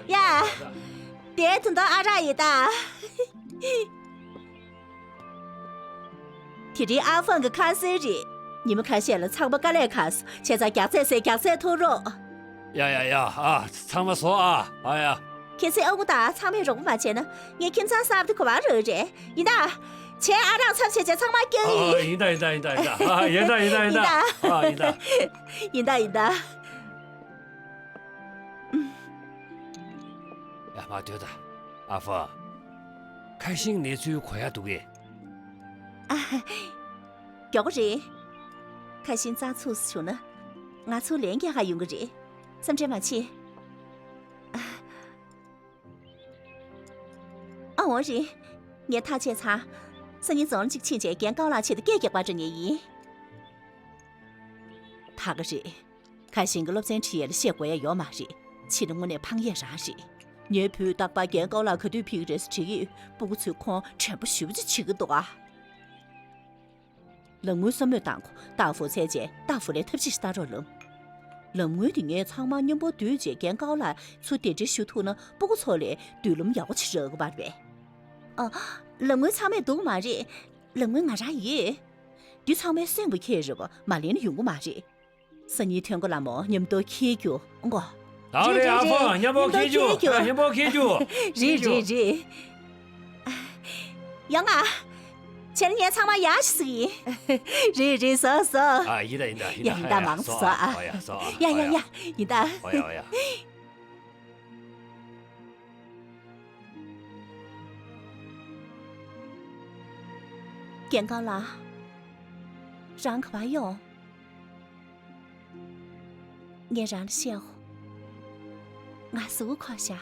ཡ། དེ་དོན་དག་ཨ་རག་ཡིན་ད། དེ་རིང་ཨ་ཧྥང་གི་ཁ་སང་རེད། ཉི་མ་ཁ་ཤས་ལ་ཚང་མ་དཀའ་ལས་ཁག་སོང་། བྱས་ཙང་རྒྱགས་ཚད་ཟེར་རྒྱགས་ཚད་ཐོབ་རོགས། ཡ་ཡ་ཡ། ཨ། ཚང་མ་བཟོ་ཨ། ཨ་ཡ། གལ་སྲིད་ཨ་ཁུ་དང་ཚང་མས་རོགས་པ་མ་བྱས་ན་ངའི་ཁྱིམ་ཚང་གསར་པ་དེ་ག་པར་འགྲོ་རེད། ཡིན་ད། བྱས་ཨ་རག་ཚབ་བྱས་བྱས་ཚང་མ་སྐྱོན་ཨ། ཡིན། ཡིན་ད་ཡིན་ད་ཡིན་ད་ཡིན་ད། ཨ། ཡིན་ད་ཡིན་ད་ཡིན་ད། ཡིན་ད། ཨ། ཡིན་ད། ཡིན་ད་ཡིན་ད། ཡ། མར་སྡོད་དང་། ཨ་ཧྥང་། ཁ་ཤིང་གནས་ཚུལ་གོ་ཡག་འདུག་གས། ཨ། མགྱོགས་པོ་རེད། ཁ་ཤིང་རྩ་ཚུགས་སུ་བྱུང་ན། ང་ཚོ་ལན་རྒྱག་ག་ཡོང་གི་རེད། སེམས་ཁྲལ་མ་བྱེད། ཨ། འོ་རེད། ངས་ཐག་བཅད་ཚར། སང་ཉིན་རྫོང་ལ་གཅིག་ཕྱིན་བྱས་རྒན་བཀག་ལག་ཆེད་དུ་སྐད་རྒྱག་པར་འགྲོ་ངེས་ཡིན། ད་ག་རེད། ཁ་ཞིང་གི་སློབ་ཚན་ཁྲིད་ཡས་ལ་བཤད་དགོས་ཡ་ཡོད་མ་རེད། ཕྱི་ལ་དངོས་གནས་ཕངས་ཡས་རང་རེད། ངའི་བུས་རྟག་པར་རྒན་ཀའོ་ལགས་ག་དུས་ཕེབས་ཀྱི་རེད་ཟེར་དྲིས་ཀྱིས་སྤུ་གུ་ཚོས་ཁོང་དྲན་པ་ཞེ་པོ་ཅིག་བྱེད་ཀྱི་འདུག་ཨ། ལམ་སྔོན་བསམ་བློ་བཏང་གོ། ཏཱ་ཧྥུ་ཚལ་རྗེས་ཏཱ་ཧྥུ་ལའི་ཐབས་ཤེས་ཤིག་བལྟ་རོགས་གནང་། ལམ་སྔོན་དེ་ངས་ཚང་མ་མཉམ་པོ་སྡོད་རྗེས་རྒན་ཀའོ་ལགས་ཚུར་གདན་འདྲེན་ཞུ་ཐུབ་ན་སྤུ་གུ་ཚོ་ལ་མདུན་ལམ་ཡག་པོ་ཅིག་རག་གི་རེད་པས། ཨ། ལམ་སྔོན་ཚང་མས་འདུག་མ་རེད། ལམ་སྔོན་ང་རང་ཡོད། འདི་ཚང་མའི་སེམས་པ་ཁྱེད་རེད་པ། མ་ལེན་ན་ཡོང་གི་མ་རེད། སང་ཉིན་ཐོན་གོ་ལ་མོ་མཉམ་དུ་འཁྱེར་རྒྱུ་ཨང་གོ། ད་རེད། ཨ་ཕོ་མཉམ་པོ་འཁྱེར་རྒྱུ། མཉམ་པོ་འཁྱེར་རྒྱུ། རེད་རེད་རེད། ཡོང་ང་། བྱས་ན་ངས་ཚང་མ་ཡར་ཞིག་ཟིག་ཡིན། རེད་རེད། བཟོ་བཟོ། ཨ་ཡིན་ད་ཡིན་ད་ཡིན་ད། ཡ་ཡིན་ད། མང་ཙམ་བཟོ་ཨ། ཨ་ཡ་བཟོ་ཨ། ཡ་ཡ་ཡ། ཡིན་ད། ཨ་ཡ་ཨ་ཡ། རྒན་ཀའོ་ལགས། རང་ག་པར་ཡོང་། ངས་རང་ལ་བཤད་འོ། ང་གཟུགས་པོ་འཁོར་ཤག་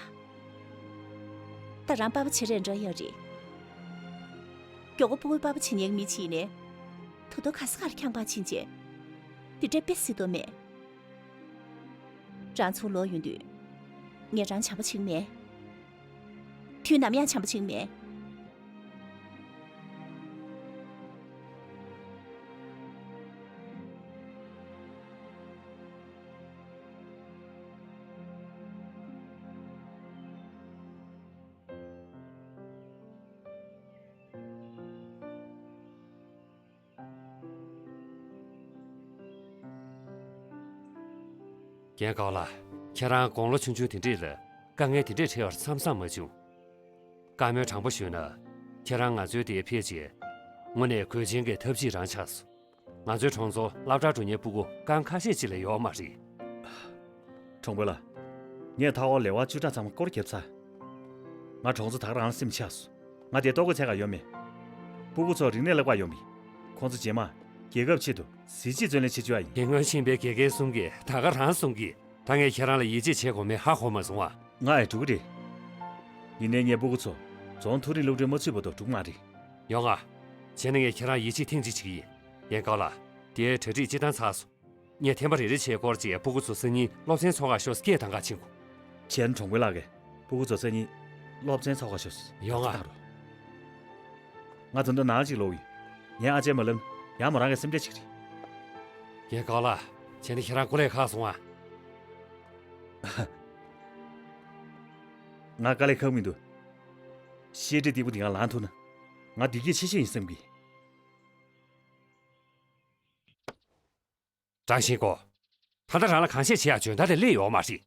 ད་རང་པ་ཕ་བྱེད་རེས་འགྲོ་ཡོད་རེད། མགྱོགས་པོ་སྤུ་གུའི་པ་ཕ་བྱེད་ཉན་མི་བྱེད་ནས། ད་དུང་ག་ས་ག་ལ་འཁྱམ་པར་ཕྱིན་བྱས། འདི་འདྲའི་དཔེ་སྲིད་དོ་མེད། རང་ཚུར་ལོག་ཡོང་དུས། ངས་རང་བྱམས་པོ་བྱེད་མེད། དུས་ནམ་ཡང་བྱམས་པོ་བྱེད་མེད། རྒན་ཀའོ་ལགས། ཁྱེད་རང་དགུང་ལོ་ཆུང་ཆུང་དེ་འདྲས་ལ་དཀའ་ངལ་དེ་འདྲས་འཕྲད་པར་བསམ་བསམ་མ་བྱུང་། བཀའ་མོལ་དྲང་པོ་ཞུས་ན། ཁྱེད་རང་ང་ཚོའི་འདིར་ཕེབས་རྗེས། དངོས་གནས་གོས་ཆེན་གྱི་ཐབས་ཇུས་རང་ཆགས་སོང་། ང་ཚོའི་གྲོང་ཚོར་སློབ་གྲྭར་འགྲོ་མཁན་སྤུ་གུ་རྐང་ཁ་ཤས་ཅིག་ལས་ཡོད་མ་རེད། གྲོང་དཔོན་ལགས། ངས་མཐའ་འཁོར་ལས་ཀ་བཅུ་ཕྲག་ཚང་མ་སྐོར་བརྒྱབ་ཚར། ང་གྲོང་ཚོ་ད་ག་རང་ལ་སེམས་ཆགས་སོང་། ང་དེ་ལྟོ་གོས་འཚོལ་ག་ཡོང་མེད། སྤུ་གུ་ཚོ་རིག་གནས་བསླབ་ག་ཡོང་མེད། ཁོང་ཚོ་རྗེས་མ་རྒྱལ་ཁབ་ཆེད་དུ་གཟི་བརྗིད་བརྩོན་ལེན་བྱེད་བཅུག་ཡ་ཡིན། དེ་སྔོན་ཕྱིན་པའི་དགེ་རྒན་གསུམ་གྱིས་ད་ག་རང་གསུང་གིས། ད་ངས་ཁྱེད་རང་ལ་ཡིད་ཆེས་བྱེད་དགོས་མིན་ཧ་གོ་མ་སོང་ཨ། ང་ཨེ་འགྲོ་གི་རེད། ཡིན་ནའི་ངས་སྤུ་གུ་ཚོ་རྫོང་མཐོ་རིམ་སློབ་གྲྭར་མ་ཚུད་བར་དུ་འགྲོ་གི་མ་རེད། ཡོང་ང་། བྱས་ན་ངས་ཁྱེད་རང་ཡིད་ཆེས་ཐེངས་གཅིག་བྱེད་ཀྱི་ཡིན། རྒན་ཀའོ་ལགས། དེའི་གྲ་སྒྲིག་སྤྱིར་བཏང་ཚར་སོང་། ངས་ཐེངས་པ་རེ་རེ་བྱས་སྐོར་རྗེས་སྤུ་གུ་ཚོ་སང་ཉིན་སློབ་ཚན་འཚོགས་ག་ཤོག་སྐད་བཏང་ག་ཕྱིན་དགོས། བྱས་ན་གྲོང་དཔོན་ལགས་ཀྱིས་སྤུ་གུ་ཚོ་སང་ཉིན་སློབ་ཚན་འཚོགས་ག་ཤོག་ཡོང་ང་། བཏང་རོགས། ང་ད་ལྟ་ནང་ཅིག་ལོག་ཡིན། ངའི་ཨ་ཅེ་མ་ལབ་ན་ཡང་མོ་རང་གི་སེམས་ཁྲལ་བྱེད་ཀྱི་རེད། རྒན་ཀའོ་ལགས། བྱས་ན་ཁྱེད་རང་སྐུ་ལས་ཁག་སོང་ཨ། ང་དཀའ་ལས་ཁག་མི་འདུག་བཤད་ཁྲིད་སྟེགས་བུ་འདི་ང་ལངས་ཐུབ་ན། ང་བདེ་སྐྱིད་ཆེ་ཤོས་ཡིན་བསམ་གི། ཀྲང་ཤིན་ཀོ། ད་ལྟ་རང་ལ་གང་བཤད་བྱེད་ཡག་འཇོན་ཐང་དེ་སླེབས་ཡོད་མ་རེད།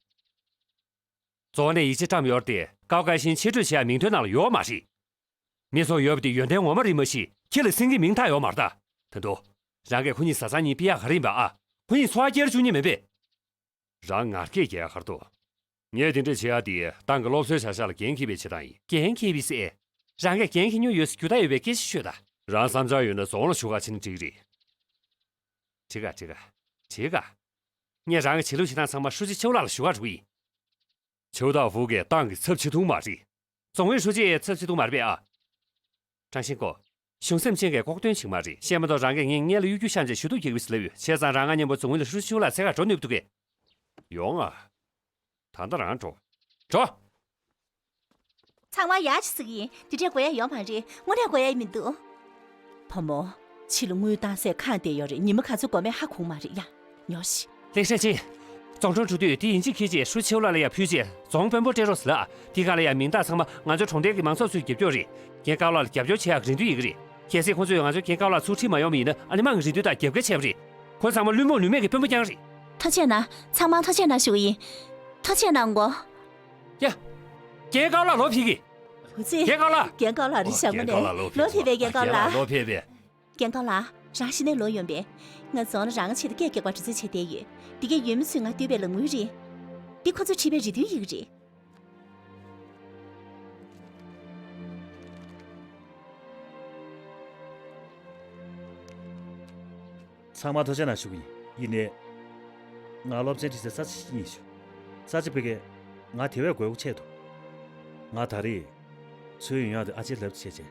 གཙོ་བོ་ནས་ཡིད་ཆེས་བཀྲམ་ཡོད་རེད་དེ། ཀའོ་ཀའི་ཤིན་ཆེ་བགྲོས་བྱེད་ཡག་མིང་ཐོའི་ནང་ལ་ཡོད་མ་རེད། མི་ཚོ་ཡོད་པ་དེ་ཡོན་ཏན་ངོ་མ་རེད་མ་གཞི་ཁྱི་ལ་སེང་གེ་མིང་བཏགས་ཡོད་མ་རེད་ད། ད་དུང་། རང་གིས་ཁོ་གཉིས་བཟའ་ཚང་གཉིས་ཕུད་ཡག་ག་རེ་ཡིན་པ་ཨ། ཁོ་གཉིས་འཚོ་བ་སྐྱེལ་བཅུག་མཁན་མིན་པས། རང་ངར་སྐད་རྒྱག་ཡག་ག་རེ་འདུག་ངས་དེ་འདྲ་བྱེད་ཡག་དེ་ཏང་གི་སློབ་གསོའི་བྱ་གཞག་ལ་འགན་འཁྱེར་བའི་བྱེད་སྟངས་ཡིན། འགན་འཁྱེར་བའི་ཟེར། རང་གིས་འགན་འཁྱེར་མྱོང་ཡོད་ཟེར་རྒྱུ་ད་ཡོད་པའི་སྐད་ཆ་ཤོད་ད། རང་བསམ་འཆར་ཡོད་ན་རྫོང་ལ་ཞུ་ག་ཕྱིན་ན་འགྲིག་གི་རེད། འགྲིག་ག་འགྲིག་ག་འགྲིག་ག་ངས་རང་གི་བྱེད་ལུགས་བྱེད་སྟངས་ཚང་མ་ཧྲུའུ་ཅི་ཆའོ་ལགས་ལ་ཞུ་ག་འགྲོ་གི་ཡིན། ཆའོ་ཏཱ་ཧྥུ་གིས་ཏང་གི་ཚབ་བྱེད་ཐུབ་མ་རེད། རྫོང་ཨུའི་ཧྲུའུ་ཅི་ཡི་ཚབ་བྱེད་ཐུབ་མ་རེད་པས་ཨ། ཀྲང་ཤིན་ཀོ། གཞུང་སེམས་ཅན་གྱི་ལྐོག་སྟོན་ཞིག་མ་རེད། བཤད་མ་གཏོགས་རང་གིས་ངའི་སྔས་ལ་གཡོ་སྒྱུ་བཤམས་བྱས་ཞུ་གཏུག་རྒྱག་གི་ཡོད་ཟེར་ལབ་ཡོད། བྱས་ཙང་རང་ང་མཉམ་པོ་རྫོང་ཨུ་ལ་ཧྲུའུ་ཅི་ཆའོ་ལགས་འཚོལ་ག་འགྲོ་ནུས་འདུག་གས། ཡོང་ང་། ད་ལྟ་རང་འགྲོ། འགྲོ། ཚང་མ་ཡག་ཅིག་ཟིག་ཡིན། འདི་འདྲས་དགོས་ཡ་ཡོད་མ་རེད། དངོས་གནས་དགོས་ཡ་མི་འདུག་བུ་མོ། ཕྱི་ལ་དངུལ་བཏང་སའི་ཁང་བསྡད་ཡོད་རེད། ཉི་མ་ག་ཚོད་དགོས་མེད་ཧ་གོ་མ་རེད་ཡ། ཉོ་ཤིག་ལེགས་བཤད་ཅན། རྫོང་གྲོང་འགྲོ་དུས་དེ་ཡིན་གཅིག་ཁྱེད་ཀྱིས་ཧྲུའུ་ཆའོ་ལགས་ལ་ཡ་ཕུལ་རྗེས་རྫོང་དཔོན་པོར་སྤྲད་རོགས་ཟེར་ལ། དེའི་སྒང་ལ་ཡ་མིང་རྟགས་ཚང་མ་ང་ཚོའི་གྲོང་རྡལ་གྱི་མང་ཚོགས་ཚོས་རྒྱབ་སྐྱོར་རེད། རྒན་ཀའོ་ལགས་ལ་རྒྱབ་སྐྱོར་བྱེད་ཡག་རེ་འདུན་ཡོད་ཀྱི་རེད། གལ་སྲིད་ཁོང་ཚོས་ང་ཚོའི་རྒན་ཀའོ་ལགས་ཚུར་ཁྲིད་མ་ཡོང་བ་ཡིན་ན་ཨ་ནི་མང་གི་རེ་འདུན་དང་རྒྱབ་འགལ་བྱས་པ་རེད། ཁོང་ཚང་མ་བླུན་རྨོངས་ལུས་མེད་ཀྱི་དཔོན་པོ་རྐྱང་རེད། ཐུགས་རྗེ་གནང་། ཚང་མ་ཐུགས་རྗེ་གནང་ཞུ་གི་ཡིན། ཐུགས་རྗེ་གནང་གོ། ཡ། རྒན་ཀའོ་ལགས་ལོག་ཕེབས་ཀྱི། ལོ་ཚིགས། རྒན་ཀའོ་ལགས། རྒན་ཀའོ་ལགས་རེད། ཞག་མ་ནས་ལོག་ཕེབས་པའི་རྒན་ཀའོ་ལགས། ལོག་ཕེབས་པའི། རྒན་ཀའོ་ལགས། རང་གཞི་ནས་ལོག་ཡོང་པས། ང་རྫོང་ལ་རང་ང་ཆེད་དུ་སྐད་རྒྱག་པར་གྲོས་ཚོད་བྱས་བསྡད་ཡོད། འདི་གའི་ཡུལ་མི་ཚོས་ང་འདུས་པའི་ལམ་སྔོན་རེད། འདི་ཁོ་ཚོས་བྲིས་པའི་རེ་འདུན་ཡི་གེ་རེད། ཚང་མ་ཐུགས་རྗེ་གནང་ཞུ་གི་ཡིན། ཡིན་ནའི། ང་སློབ་ཚན་ཁྲིད་སའི་ས་ཆ་ཤེས་ཀྱི་མེད་ཞུ། ས་ཆ་ཕ་གིར་ང་དེ་བས་དགོས་མཁོ་ཆེ་འདུག་ང་ད་རེས་ཚུར་ཡོང་ཡག་དེ་ཨ་ཅེས་ལབ་བྱས་བྱས།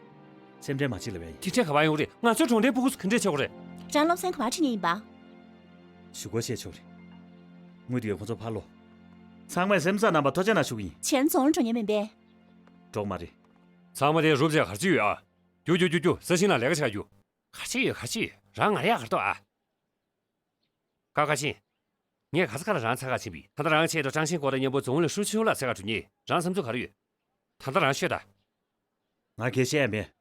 སེམས་ཁྲལ་མ་བྱེད་ལབ་ཡ་ཡིན། དེ་འདྲས་ག་པར་ཡོང་རེད། ང་ཚོའི་གྲོང་སྡེའི་སྤུ་གུ་ཚོ་ག་འདྲས་བྱེད་དགོས་རེད། རང་སློབ་ཚན་ག་པར་ཁྲིད་མཁན་ཡིན་པ། ཞུ་སྒོ་བཤད་ཆོག་རེད། དངུལ་དེ་ཡོད། ཁོ་ཚོ་ཕར་ལོག་ཚང་མས་སེམས་ཚ་རྣམ་པ་ཐུགས་རྗེ་གནང་ཞུ་གི་ཡིན། ཆེན་ཚོང་འགྲོ་མཁན་མིན་པས། འགྲོ་མ་རེད། ཚང་མ་དེ་རུབ་བྱས་ག་རེ་བྱེད་ཡོད་ཨ། རྒྱུགས་རྒྱུགས་རྒྱུགས་རྒྱུགས། ས་ཞིང་ནང་ལས་ཀ་བྱེད་ག་རྒྱུགས། ག་རེ་བྱེད་ཡོད། ག་རེ་བྱེད་ཡོད། རང་ང་རེ་ཡག་ག་རེ་འདུག་ཨ། ཀ་ཀ་ཤིན། ངས་ག་ས་ག་ལ་རང་འཚོལ་ག་ཕྱིན་པ་ཡིན། ད་ལྟ་རང་ཆེད་དུ་ཀྲང་ཤིན་སྐོར་དང་མཉམ་པོ་རྫོང་ལ་ཧྲུའུ་ཆུན་ལ་འཚོལ་ག་འགྲོ་མཁན་ཡིན། རང་བསམ་ཚུལ་ག་རེ་ཡོད། ད་ལྟ་རང་ཤོད་ད། ང་གལ་བཤད་ཡ་མེད།